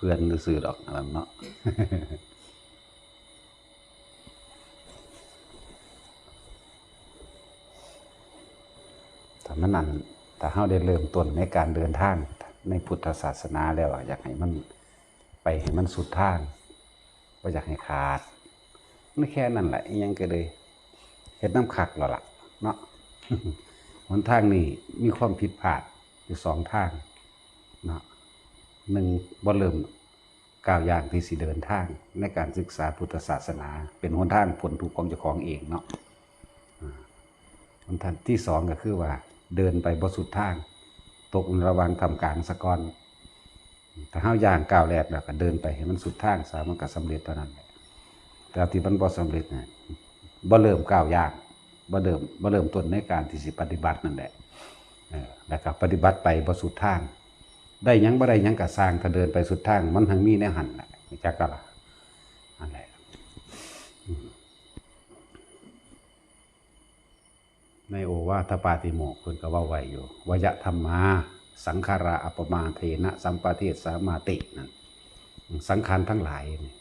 ເຕືອນຊື່ໆດອກ ອັນນັ້ນເນາະ. ຖ້າມັນອັນ ຖ້າເຮົາໄດ້ເລີ່ມຕົ້ນໃນການເດີນທາງໃນພຸດທະສາສະໜາແລ້ວ ຢາກໃຫ້ມັນໄປໃຫ້ມັນສຸດທາງ ບໍ່ຢາກໃຫ້ຂາດ. ມັນແຄ່ນັ້ນແຫຼະ ອີ່ຫຍັງກໍເລີຍເຮັດນຳຄັກແລ້ວລະເນາະ. ຫົນທາງນີ້ມີຄວາມຜິດພາດຢູ່ສອງທາງເນາະ. ໜຶ່ງ ບໍ່ເລີ່ມ ກ້າວຢ່າງທີ່ຊິເດີນທາງໃນການສຶກສາພຸດທະສາສະໜາ ເປັນຫົນທາງພົ້ນທຸກຂອງເຈົ້າຂອງເອງເນາະ. ອາ ຫົນທາງທີສອງກໍຄືວ່າເດີນໄປບໍ່ສຸດທາງ ຕົກໃນລະຫວ່າງທ່າມກາງສາກ່ອນ. ຖ້າເຮົາຍ່າງກ້າວແລກແລ້ວກໍເດີນໄປໃຫ້ມັນສຸດທາງຊະ ມັນກໍສຳເລັດເທົ່ານັ້ນແຫຼະ. ແຕ່ທີ່ມັນບໍ່ສຳເລັດນະ ບໍ່ເລີ່ມກ້າວຍ່າງ ບໍ່ເລີ່ມ ບໍ່ເລີ່ມຕົ້ນໃນການທີ່ຊິປະຕິບັດນັ້ນແຫຼະ. ເອີ ແລ້ວກໍປະຕິບັດໄປບໍ່ສຸດທາງ ໄດ້ຫຍັງບໍ່ໄດ້ຫຍັງກໍຊ່າງ ຖ້າເດີນໄປສຸດທາງ ມັນທັງມີແນວຫັ້ນແຫຼະ ຮູ້ຈັກບໍ່ລະ? ນັ້ນແຫຼະ ອືມ ໃນໂອວາທະປາຕິໂມກ ເພິ່ນກໍເວົ້າໄວ້ຢູ່ ວະຍະທຳມາ ສັງຂາຣາ ອັບປະມາເທນະ ສຳປະເທສາມາຕິ ນັ້ນ. ສັງຂານທັງຫຼາຍນີ້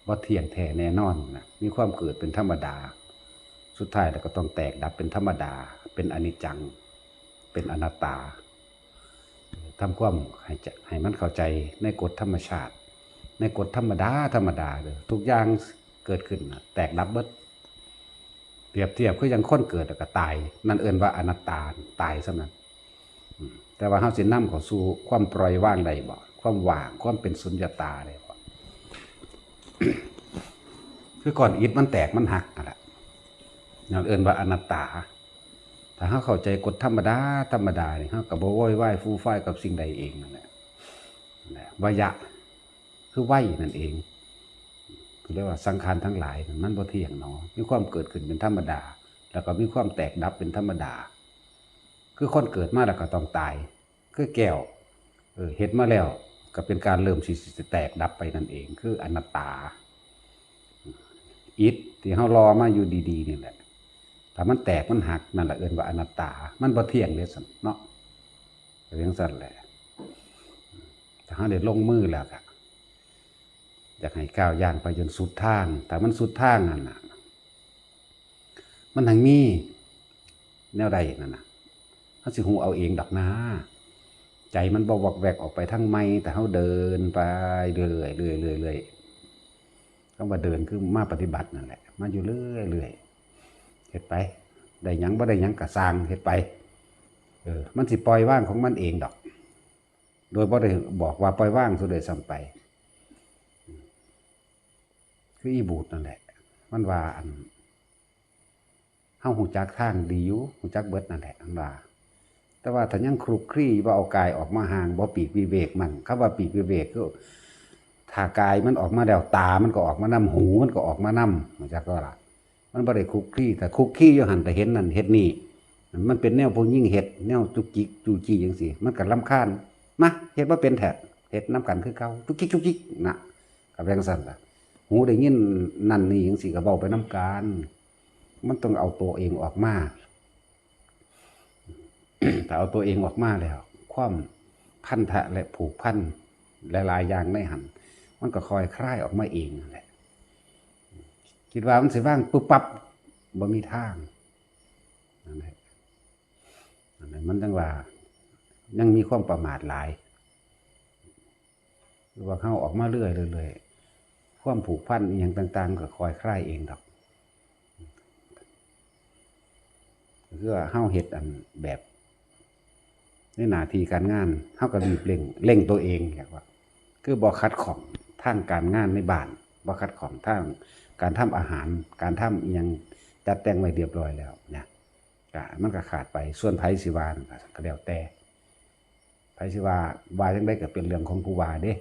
ບໍ່ທ່ຽງແທ້ແນ່ນອນນະ ມີຄວາມເກີດເປັນທຳມະດາ ສຸດທ້າຍແລ້ວກໍຕ້ອງແຕກດັບເປັນທຳມະດາ ເປັນອະນິດຈັງ ເປັນອະນັດຕາ. ທຳຄວາມໃຫ້ຈະ ໃຫ້ມັນເຂົ້າໃຈໃນກົດທຳມະຊາດ ໃນກົດທຳມະດາ ທຳມະດາເດີ ທຸກຢ່າງເກີດຂຶ້ນນະ ແຕກດັບເບິດ. ປຽບທຽບຄືຈັ່ງຄົນເກີດແລ້ວກໍຕາຍ ນັ້ນເອີ້ນວ່າອະນັດຕາ ຕາຍສ່ຳນັ້ນ. ອືມ ແຕ່ວ່າເຮົາຊິນຳເຂົ້າສູ່ຄວາມປ່ອຍວາງໄດ້ບໍ່? ຄວາມວ່າງ ຄວາມເປັນສຸນຍະຕາໄດ້ບໍ່? ຄືກ້ອນອິດມັນແຕກມັນຫັກນັ້ນແຫຼະ ນັ້ນເອີ້ນວ່າອະນັດຕາ. ຖ້າເຮົາເຂົ້າໃຈກົດທຳມະດາ ທຳມະດານີ້ ເຮົາກໍບໍ່ໂວຍວາຍຟູຟາຍກັບສິ່ງໃດເອງນັ້ນແຫຼະ. ນັ້ນແຫຼະ ວະຍະ ຄືໄວນັ້ນເອງ ເຂົາເອີ້ນວ່າສັງຂານທັງຫຼາຍນັ້ນ ມັນບໍ່ທ່ຽງໜໍ ມີຄວາມເກີດຂຶ້ນເປັນທຳມະດາ ແລ້ວກໍມີຄວາມແຕກດັບເປັນທຳມະດາ. ຄືຄົນເກີດມາແລ້ວກໍຕ້ອງຕາຍ ຄືແກ້ວ ເອີ ເຮັດມາແລ້ວກໍເປັນການເລີ່ມຊິ ຊິແຕກດັບໄປນັ້ນເອງ ຄືອະນັດຕາ. ອິດທີ່ເຮົາຫຼໍ່ມາຢູ່ດີໆນີ້ແຫຼະ ຖ້າມັນແຕກມັນຫັກ ນັ້ນລະເອີ້ນວ່າອະນັດຕາ ມັນບໍ່ທ່ຽງເດ້ຊັ້ນເນາະ. ກໍຈັ່ງຊັ້ນແຫຼະ ຖ້າເຮົາໄດ້ລົງມືແລ້ວກໍຢາກໃຫ້ກ້າວຍ່າງໄປຈົນສຸດທາງ ຖ້າມັນສຸດທາງຫັ້ນນະ ມັນຫັ້ນມີແນວໃດນັ້ນນະ ເຮົາຊິຮູ້ເອົາເອງດອກນາ. ໃຈມັນບໍ່ວອກແວກອອກໄປທາງໃໝ່ ແຕ່ເຮົາເດີນໄປເລື້ອຍໆ ເລື້ອຍໆ ເລື້ອຍໆ. ຄຳວ່າເດີນຄືມາປະຕິບັດນັ້ນແຫຼະ ມາຢູ່ເລື້ອຍໆ ເຮັດໄປ ໄດ້ຫຍັງບໍ່ໄດ້ຫຍັງກໍຊ່າງ ເຮັດໄປ. ເອີ ມັນຊິປ່ອຍວາງຂອງມັນເອງດອກ ໂດຍບໍ່ໄດ້ບອກວ່າປ່ອຍວາງຊະດ້ວຍຊ້ຳໄປ. ຄືອີບູດນັ້ນແຫຼະ ມັນວ່າ ອັນ ເຮົາຮູ້ຈັກທາງດີຢູ່ ຮູ້ຈັກເບິດນັ້ນແຫຼະ ມັນວ່າ ແຕ່ວ່າຖ້າຍັງຄຸກຄລີບໍ່ເອົາກາຍອອກມາຫ່າງ ບໍ່ປີກວິເວກມັນ ຄຳວ່າປີກວິເວກຄື ຖ້າກາຍມັນອອກມາແລ້ວ ຕາມັນກໍອອກມານຳ ຫູມັນກໍອອກມານຳ ຮູ້ຈັກບໍ່ລະ? ມັນບໍ່ໄດ້ຄຸກຄລີ ຖ້າຄຸກຄລີຢູ່ຫັ້ນ ແຕ່ເຫັນນັ້ນເຫັນນີ້ ມັນເປັນແນວຜູ້ຍິງເຮັດ ແນວຈຸກຈິກຈູ້ຈີ້ຈັ່ງຊີ້ ມັນກໍລຳຄານ ມາ ເຮັດບໍ່ເປັນແທ້ ເຮັດນຳກັນຄືເກົ່າ ຈຸກຈິກຈຸກຈິກນະ. ກໍແມ່ນຈັ່ງຊັ້ນລະ ຫູໄດ້ຍິນນັ້ນນີ້ຈັ່ງຊີ້ ກໍເວົ້າໄປນຳກັນ ມັນຕ້ອງເອົາໂຕເອງອອກມາ. ຖ້າເອົາໂຕເອງອອກມາແລ້ວ ຄວາມພັນທະ ແລະ ຜູກພັນຫຼາຍໆຢ່າງໃນຫັ້ນ ມັນກໍຄ່ອຍຄາຍອອກມາເອງນັ້ນແຫຼະ. ຄິດວ່າມັນຊິວາງປຶບປັບ ບໍ່ມີທາງ ນັ້ນແຫຼະ ອັນນັ້ນມັນຈັ່ງວ່າຍັງມີຄວາມປະໝາດຫຼາຍ ຄືວ່າເຮົາອອກມາເລື້ອຍໆ ຄວາມຜູກພັນອີ່ຫຍັງຕ່າງໆ ກໍຄ່ອຍຄາຍເອງດອກ. ກໍຄືວ່າເຮົາເຮັດອັນແບບໃນໜ້າທີ່ການງານ ເຮົາກໍລີບເລັ່ງ ເລັ່ງໂຕເອງ ຮຽກວ່າ ຄືບໍ່ຂັດຂ້ອງທາງການງານໃນບ້ານ ບໍ່ຂັດຂ້ອງທາງການທຳອາຫານ ການທຳອີ່ຫຍັງຈັດແຕ່ງໄວ້ຮຽບຮ້ອຍແລ້ວນະ ກະ ມັນກະຂາດໄປ. ສ່ວນໃຜຊິວ່ານັ້ນກະ ກະແລ້ວແຕ່ ໃຜຊິວ່າ ວ່າຈັ່ງໃດກະເປັນເລື່ອງຂອງຜູ້ວ່າເດ້.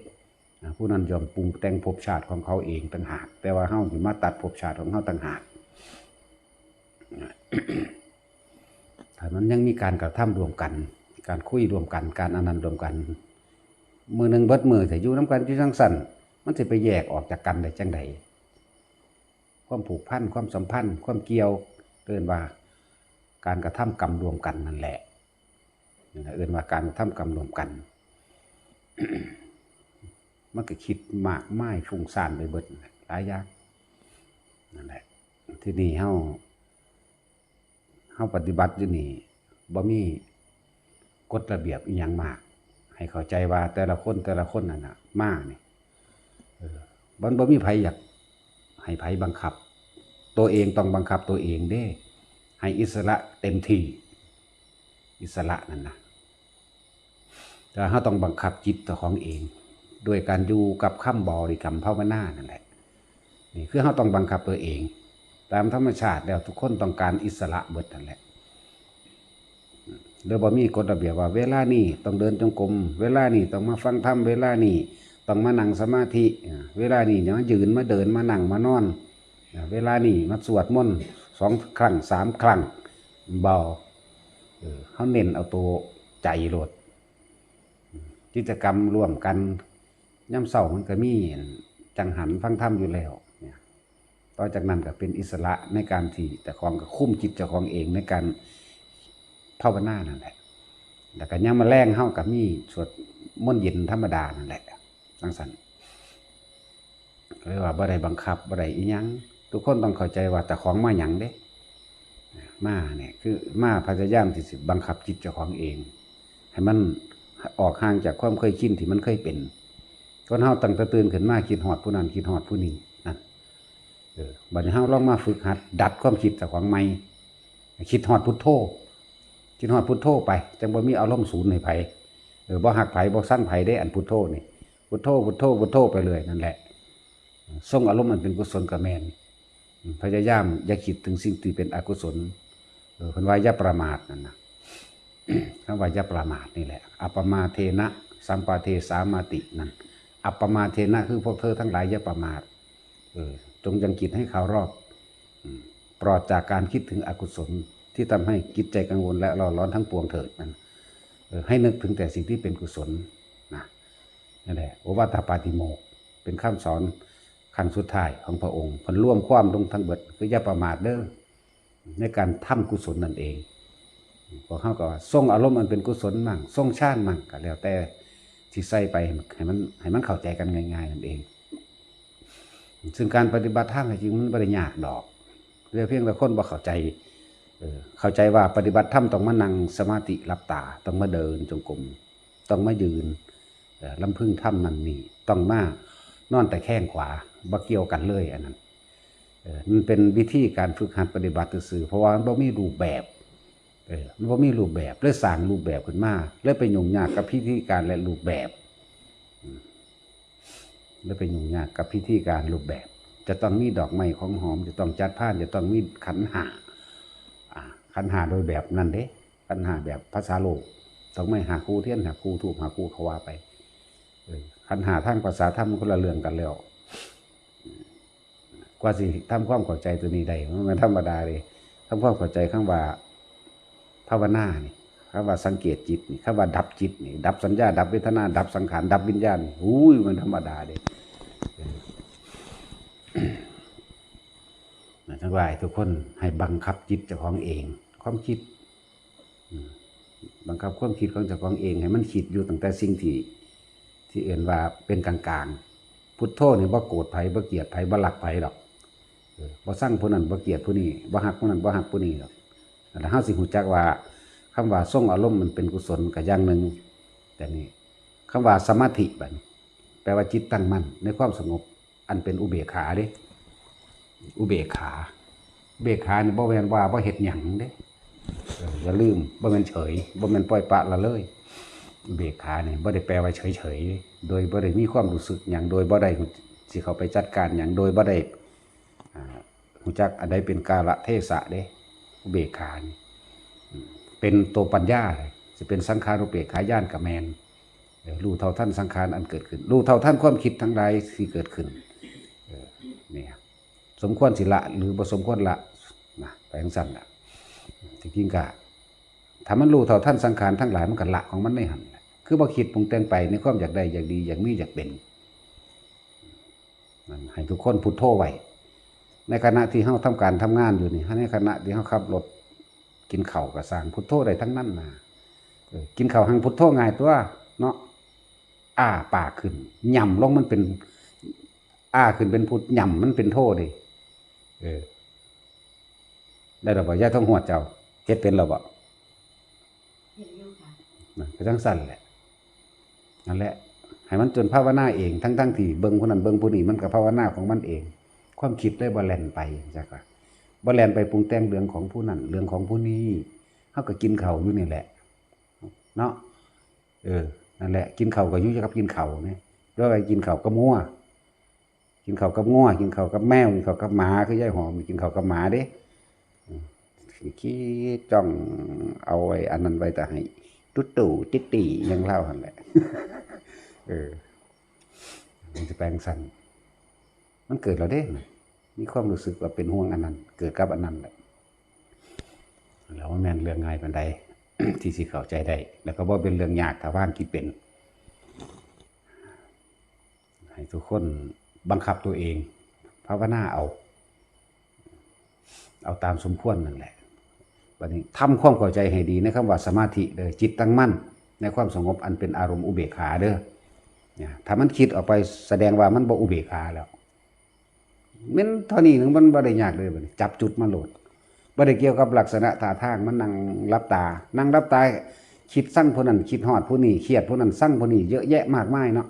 ອາ ຜູ້ນັ້ນຍ່ອມປຸງແຕ່ງພົບຊາດຂອງເຂົາເອງຕ່າງຫາກ ແຕ່ວ່າເຮົານີ້ມາຕັດພົບຊາດຂອງເຮົາຕ່າງຫາກ. ຖ້າມັນຍັງມີການກະທຳຮ່ວມກັນ ການຄຸຍຮ່ວມກັນ ການອັນນັ້ນຮ່ວມກັນ ມື້ໜຶ່ງເບິດມື້ ຖ້າຢູ່ນຳກັນຢູ່ຈັ່ງຊັ້ນ ມັນຊິໄປແຍກອອກຈາກກັນໄດ້ຈັ່ງໃດ? ຄວາມຜູກພັນ ຄວາມສຳພັນ ຄວາມກ່ຽວ ເອີ້ນວ່າການກະທຳກຳຮ່ວມກັນນັ້ນແຫຼະ. ນັ້ນແຫຼະ ເອີ້ນວ່າການກະທຳກຳຮ່ວມກັນ. ມັນກໍຄິດມາກມາຍຟຸ້ງຊານໄປເບິດ ຫຼາຍຢ່າງ ນັ້ນແຫຼະ. ທີນີ້ເຮົາ ເຮົາປະຕິບັດຢູ່ນີ້ ບໍ່ມີກົດລະບຽບອີ່ຫຍັງມາກ ໃຫ້ເຂົ້າໃຈວ່າແຕ່ລະຄົນ ແຕ່ລະຄົນນັ້ນນະ ມານີ້ ເອີ ມັນບໍ່ມີໃຜຢາກໃຫ້ໃຜບັງຄັບ ໂຕເອງຕ້ອງບັງຄັບໂຕເອງເດ້ ໃຫ້ອິດສະຫຼະເຕັມທີ່ ອິດສະຫຼະນັ້ນນະ ແຕ່ເຮົາຕ້ອງບັງຄັບຈິດເຈົ້າຂອງເອງ ດ້ວຍການຢູ່ກັບຄຳບໍລິກຳພາວະນານັ້ນແຫຼະ. ນີ້ຄືເຮົາຕ້ອງບັງຄັບຕົວເອງ. ຕາມທຳມະຊາດແລ້ວ ທຸກຄົນຕ້ອງການອິດສະຫຼະເບິດນັ້ນແຫຼະ ແລ້ວບໍ່ມີກົດລະບຽບວ່າເວລານີ້ຕ້ອງເດີນຈົງກົມ, ເວລານີ້ຕ້ອງມາຟັງທຳ, ເວລານີ້ຕ້ອງມານັ່ງສະມາທິ, ເວລານີ້ມາຢືນ, ມາເດີນ, ມານັ່ງ, ມານອນ, ເວລານີ້ມາສວດມົນສອງຄັ້ງສາມຄັ້ງ. ບໍ່ ເຮົາເນັ້ນເອົາໂຕໃຈໂລດ. ກິດຈະກຳຮ່ວມກັນຍາມເຊົ້າມັນກໍມີ ຈັງຫັນຟັງທຳຢູ່ແລ້ວ. ຕໍ່ຈາກນັ້ນກໍເປັນອິດສະຫຼະໃນການທີ່ເຈົ້າຂອງກໍຄຸມຈິດເຈົ້າຂອງເອງໃນການພາວະນານັ້ນແຫຼະ. ແລ້ວກໍຍາມມາແລງເຮົາກໍມີສວດມົນເຢັນທຳມະດານັ້ນແຫຼະ ຈັ່ງຊັ້ນ. ເລີຍວ່າບໍ່ໄດ້ບັງຄັບ ບໍ່ໄດ້ອີ່ຫຍັງ. ທຸກຄົນຕ້ອງເຂົ້າໃຈວ່າເຈົ້າຂອງມາຫຍັງເດ້. ມານີ້ຄືມາພະຍາຍາມທີ່ຊິບັງຄັບຈິດເຈົ້າຂອງເອງ ໃຫ້ມັນອອກຫ່າງຈາກຄວາມເຄີຍຊິນທີ່ມັນເຄີຍເປັນ. ຄົນເຮົາຕັ້ງແຕ່ຕື່ນຂຶ້ນມາຄິດຮອດຜູ້ນັ້ນ ຄິດຮອດຜູ້ນີ້ ນັ້ນ. ເອີ ບັດນີ້ເຮົາລອງມາຝຶກຫັດດັດຄວາມຄິດເຈົ້າຂອງໃໝ່. ຄິດຮອດພຸດໂທ ຄິດຮອດພຸດໂທໄປ ຈັ່ງບໍ່ມີອາລົມສູນໃຫ້ໃຜ. ເອີ ບໍ່ຮັກໃຜ ບໍ່ຊັງໃຜເດ້ ອັນພຸດໂທນີ້ ພຸດໂທ ພຸດໂທ ພຸດໂທໄປເລື້ອຍ ນັ້ນແຫຼະ. ຊົງອາລົມອັນເປັນກຸສົນກໍແມ່ນ. ພະຍາຍາມຢ່າຄິດເຖິງສິ່ງທີ່ເປັນອະກຸສົນ. ເອີ ເພິ່ນວ່າຢ່າປະໝາດນັ້ນນະ. ຄຳວ່າຢ່າປະໝາດນີ້ແຫຼະ ອັບປະມາເທນະ ສຳປາເທສາມາຕິ ນັ້ນ. ອັບປະມາເທນະ ຄືພວກເທີທັງຫຼາຍຢ່າປະໝາດ. ເອີ ຈົ່ງຍັງຈິດໃຫ້ເຂົ້າຮອບ ອືມ ປລອດຈາກການຄິດເຖິງອະກຸສົນ ທີ່ທຳໃຫ້ຈິດໃຈກັງວົນ ແລະ ຫຼໍ່ຫຼອນທັງປວງເຖີດ ນັ້ນ. ເອີ ໃຫ້ນຶກເຖິງແຕ່ສິ່ງທີ່ເປັນກຸສົນນະ. ນັ້ນແຫຼະ ໂອວາທະປາຕິໂມກ ເປັນຄຳສອນຄັ້ງສຸດທ້າຍຂອງພະອົງ ເພິ່ນລວມຄວາມລົງທັງເບິດ ຄືຢ່າປະໝາດເດີ້ ໃນການທຳກຸສົນນັ້ນເອງ. ພວກເຮົາກໍວ່າຊົງອາລົມອັນເປັນກຸສົນມັ້ງ ຊົງຊານມັ້ງ ກໍແລ້ວແຕ່ຊິໃສ່ໄປ ໃຫ້ມັນ ໃຫ້ມັນເຂົ້າໃຈກັນງ່າຍໆນັ້ນເອງ. ຊຶ່ງການປະຕິບັດທາງທີ່ຈິງມັນບໍ່ໄດ້ຍາກດອກ ແຕ່ພຽງແຕ່ຄົນບໍ່ເຂົ້າໃຈ. ເອີ ເຂົ້າໃຈວ່າປະຕິບັດທຳຕ້ອງມານັ່ງສະມາທິຫຼັບຕາ ຕ້ອງມາເດີນຈົງກົມ ຕ້ອງມາຢືນ ເອີ ລຳພຶງທຳນັ້ນນີ້ ຕ້ອງມານອນຕະແຄງຂວາ ບໍ່ກ່ຽວກັນເລີຍອັນນັ້ນ. ເອີ ມັນເປັນວິທີການຝຶກຫັດປະຕິບັດຊື່ໆ ເພາະວ່າມັນບໍ່ມີຮູບແບບ. ເອີ ມັນບໍ່ມີຮູບແບບ ເລີຍສ້າງຮູບແບບຂຶ້ນມາ ເລີຍໄປຫຍຸ້ງຍາກກັບພິທີການ ແລະ ຮູບແບບ. ອືມ ແລ້ວໄປຫຍຸ້ງຍາກກັບພິທີການຮູບແບບ ຈະຕ້ອງມີດອກໄມ້ຂອງຫອມ ຈະຕ້ອງຈັດພານ ຈະຕ້ອງມີຂັນຫ້າ ອາ ຂັນຫ້າໂດຍແບບນັ້ນເດ້ ຂັນຫ້າແບບພາສາໂລກ ດອກໄມ້ຫ້າຄູ່ ທຽນຫ້າຄູ່ ທູບຫ້າຄູ່ ເຂົາວ່າໄປ. ເອີ ຂັນຫ້າທາງພາສາທຳມັນຄົນລະເລື່ອງກັນແລ້ວ. ກວ່າຊິທຳຄວາມເຂົ້າໃຈຕົວນີ້ໄດ້ ມັນບໍ່ແມ່ນທຳມະດາເດ້. ທຳຄວາມເຂົ້າໃຈຄຳວ່າພາວະນານີ້ ຄຳວ່າສັງເກດຈິດນີ້ ຄຳວ່າດັບຈິດນີ້ ດັບສັນຍາ ດັບເວທະນາ ດັບສັງຂານ ດັບວິນຍານ ໂອ້ຍ ມັນທຳມະດາເດ້. ເອີ ຈັ່ງວ່າໃຫ້ທຸກຄົນໃຫ້ບັງຄັບຈິດເຈົ້າຂອງເອງ ຄວາມຄິດ ອືມ ບັງຄັບຄວາມຄິດຂອງເຈົ້າຂອງເອງ ໃຫ້ມັນຄິດຢູ່ຕັ້ງແຕ່ສິ່ງທີ່ ທີ່ເອີ້ນວ່າເປັນກາງໆ. ພຸດໂທນີ້ບໍ່ໂກດໃຜ ບໍ່ກຽດໃຜ ບໍ່ຮັກໃຜດອກ. ເອີ ບໍ່ຊັງຜູ້ນັ້ນ ບໍ່ກຽດຜູ້ນີ້ ບໍ່ຮັກຜູ້ນັ້ນ ບໍ່ຮັກຜູ້ນີ້ດອກ. ແລ້ວເຮົາຊິຮູ້ຈັກວ່າ ຄຳວ່າຊົງອາລົມມັນເປັນກຸສົນກໍຢ່າງໜຶ່ງ. ແຕ່ນີ້ ຄຳວ່າສະມາທິ ບັດນີ້ ແປວ່າຈິດຕັ້ງໝັ້ນໃນຄວາມສະຫງົບ ອັນເປັນອຸເບກຂາເດ້ ອຸເບກຂາ. ອຸເບກຂານີ້ບໍ່ແມ່ນວ່າບໍ່ເຮັດຫຍັງເດ້. ເອີ ຢ່າລືມ ບໍ່ແມ່ນເສີຍ ບໍ່ແມ່ນປ່ອຍປະລະເລີຍ. ອຸເບກຂານີ້ບໍ່ໄດ້ແປວ່າເສີຍໆ ໂດຍບໍ່ໄດ້ມີຄວາມຮູ້ສຶກຫຍັງ ໂດຍບໍ່ໄດ້ ຊິເຂົ້າໄປຈັດການຫຍັງ ໂດຍບໍ່ໄດ້ ອ່າ ຮູ້ຈັກອັນໃດເປັນກາລະເທສະເດ້. ອຸເບກຂານີ້ ອືມ ເປັນໂຕປັນຍາເລີຍ ຊິເປັນສັງຂານຸເບກຂາຍານກໍແມ່ນ. ເອີ ຮູ້ເທົ່າທັນສັງຂານອັນເກີດຂຶ້ນ ຮູ້ເທົ່າທັນຄວາມຄິດທັງຫຼາຍທີ່ເກີດຂຶ້ນ. ເອີ ນີ້ ສົມຄວນຊິລະ ຫຼື ບໍ່ສົມຄວນລະນະ ໄປຈັ່ງຊັ້ນລະ. ທີ່ຈິງກະ ຖ້າມັນຮູ້ເທົ່າທັນສັງຂານທັງຫຼາຍ ມັນກໍລະຂອງມັນໃນຫັ້ນແຫຼະ. ຄືບໍ່ຄິດປຸງແຕ່ງໄປໃນຄວາມຢາກໄດ້ ຢາກດີ ຢາກມີ ຢາກເປັນ. ນັ້ນ ໃຫ້ທຸກຄົນພຸດໂທໄວ້ ໃນຂະນະທີ່ເຮົາທຳການທຳງານຢູ່ນີ້ ໃນຂະນະທີ່ເຮົາຂັບລົດ ກິນເຂົ້າກໍຊ່າງ ພຸດໂທໄດ້ທັງນັ້ນນະ. ເອີ ກິນເຂົ້າຫັ້ນພຸດໂທງ່າຍຕົວະເນາະ. ອ້າປາກຂຶ້ນ ຫຍ້ຳລົງມັນເປັນ ອ້າຂຶ້ນເປັນພຸດ ຫຍ້ຳມັນເປັນໂທເດ້. ເອີ ໄດ້ແລ້ວບໍ່ ຍາຍທອງຫວດເຈົ້າ ເຮັດເປັນແລ້ວບໍ່? ເຮັດຢູ່ຄ່ະ. ນະ ກໍຈັ່ງຊັ້ນແຫຼະ ນັ້ນແຫຼະ ໃຫ້ມັນຈົນພາວະນາເອງ ທັງໆທີ່ເບິ່ງຜູ້ນັ້ນເບິ່ງຜູ້ນີ້ ມັນກໍພາວະນາຂອງມັນເອງ. ຄວາມຄິດເລີຍບໍ່ແລ່ນໄປ ຈັກວ່າ ບໍ່ແລ່ນໄປປຸງແຕ່ງເລື່ອງຂອງຜູ້ນັ້ນ ເລື່ອງຂອງຜູ້ນີ້. ເຮົາກໍກິນເຂົ້າຢູ່ນີ້ແຫຼະເນາະ. ເອີ ນັ້ນແຫຼະ ກິນເຂົ້າກໍຢູ່ກັບກິນເຂົ້ານີ້ ຫຼືວ່າກິນເຂົ້າກັບງົວ ກິນເຂົ້າກັບງົວ ກິນເຂົ້າກັບແມວ ກິນເຂົ້າກັບໝາ ຄືຍາຍຫອມກິນເຂົ້າກັບໝາເດ້. ອືມ ຄິດຈ້ອງເອົາໄວ້ອັນນັ້ນໄວ້ ແຕ່ໃຫ້ຕຸຕູຕິຕີຫຍັງລາວຫັ້ນແຫຼະ. ເອີ ມັນຊິແປງຊັ້ນ ມັນເກີດແລ້ວເດ້ ມີຄວາມຮູ້ສຶກວ່າເປັນຫ່ວງອັນນັ້ນ ເກີດກັບອັນນັ້ນແຫຼະ. ແລ້ວບໍ່ແມ່ນເລື່ອງງ່າຍປານໃດ ທີ່ຊິເຂົ້າໃຈໄດ້ ແລ້ວກໍບໍ່ເປັນເລື່ອງຍາກ ຖ້າວາງຈິດເປັນ. ໃຫ້ທຸກຄົນບັງຄັບຕົວເອງ ພາວະນາເອົາ ເອົາຕາມສົມຄວນນັ້ນແຫຼະ. ບັດນີ້ທຳຄວາມເຂົ້າໃຈໃຫ້ດີໃນຄຳວ່າສະມາທິເດີ້ ຈິດຕັ້ງໝັ້ນໃນຄວາມສະຫງົບອັນເປັນອາລົມອຸເບກຂາເດີ້. ຖ້າມັນຄິດອອກໄປ ສະແດງວ່າມັນບໍ່ອຸເບກຂາແລ້ວ. ແມ່ນເທົ່ານີ້ໜຶ່ງ ມັນບໍ່ໄດ້ຍາກເລີຍ. ບັດນີ້ຈັບຈຸດມາໂລດ ບໍ່ໄດ້ກ່ຽວກັບລັກສະນະທ່າທາງ. ມັນນັ່ງຫຼັບຕາ ນັ່ງຫຼັບຕາ ຄິດຊັງຜູ້ນັ້ນ ຄິດຮອດຜູ້ນີ້ ຄຽດຜູ້ນັ້ນ ຊັງຜູ້ນີ້ ເຍອະແຍະມາກມາຍເນາະ.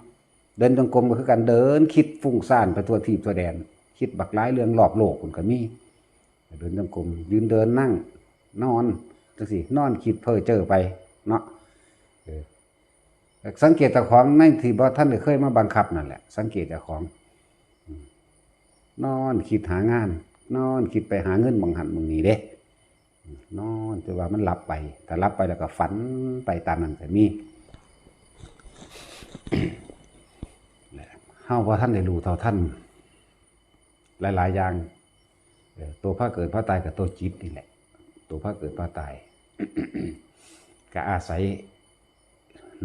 ເດີນຈົງກົມກໍຄືກັນ ເດີນຄິດຟຸ້ງຊານໄປທົ່ວທີບທົ່ວແດນ ຄິດບັກຫຼາຍເລື່ອງລອບໂລກພຸ້ນກໍມີ. ເດີນຈົງກົມ ຢືນເດີນ ນັ່ງ ນອນ ຈັ່ງຊີ້ ນອນຄິດເພ້ອເຈີໄປເນາະ. ເອີ ສັງເກດເຈົ້າຂອງໃນທີ່ບໍ່ທັນໄດ້ເຄີຍມາບັງຄັບນັ້ນແຫຼະ ສັງເກດເຈົ້າຂອງ. ອືມ ນອນຄິດຫາງານ ນອນຄິດໄປຫາເງິນໝ່ອງຫັ້ນໝ່ອງນີ້ເດ້. ອືມ ນອນ ແຕ່ວ່າມັນຫຼັບໄປ ຖ້າຫຼັບໄປແລ້ວກໍຝັນໄປຕາມນັ້ນກໍມີ. ແລະ ເຮົາບໍ່ທັນໄດ້ຮູ້ເທົ່າທັນ ຫຼາຍໆຢ່າງ. ເອີ ໂຕພາເກີດພາຕາຍກໍໂຕຈິດນີ້ແຫຼະ ໂຕພາເກີດພາຕາຍ. ກໍອາໄສ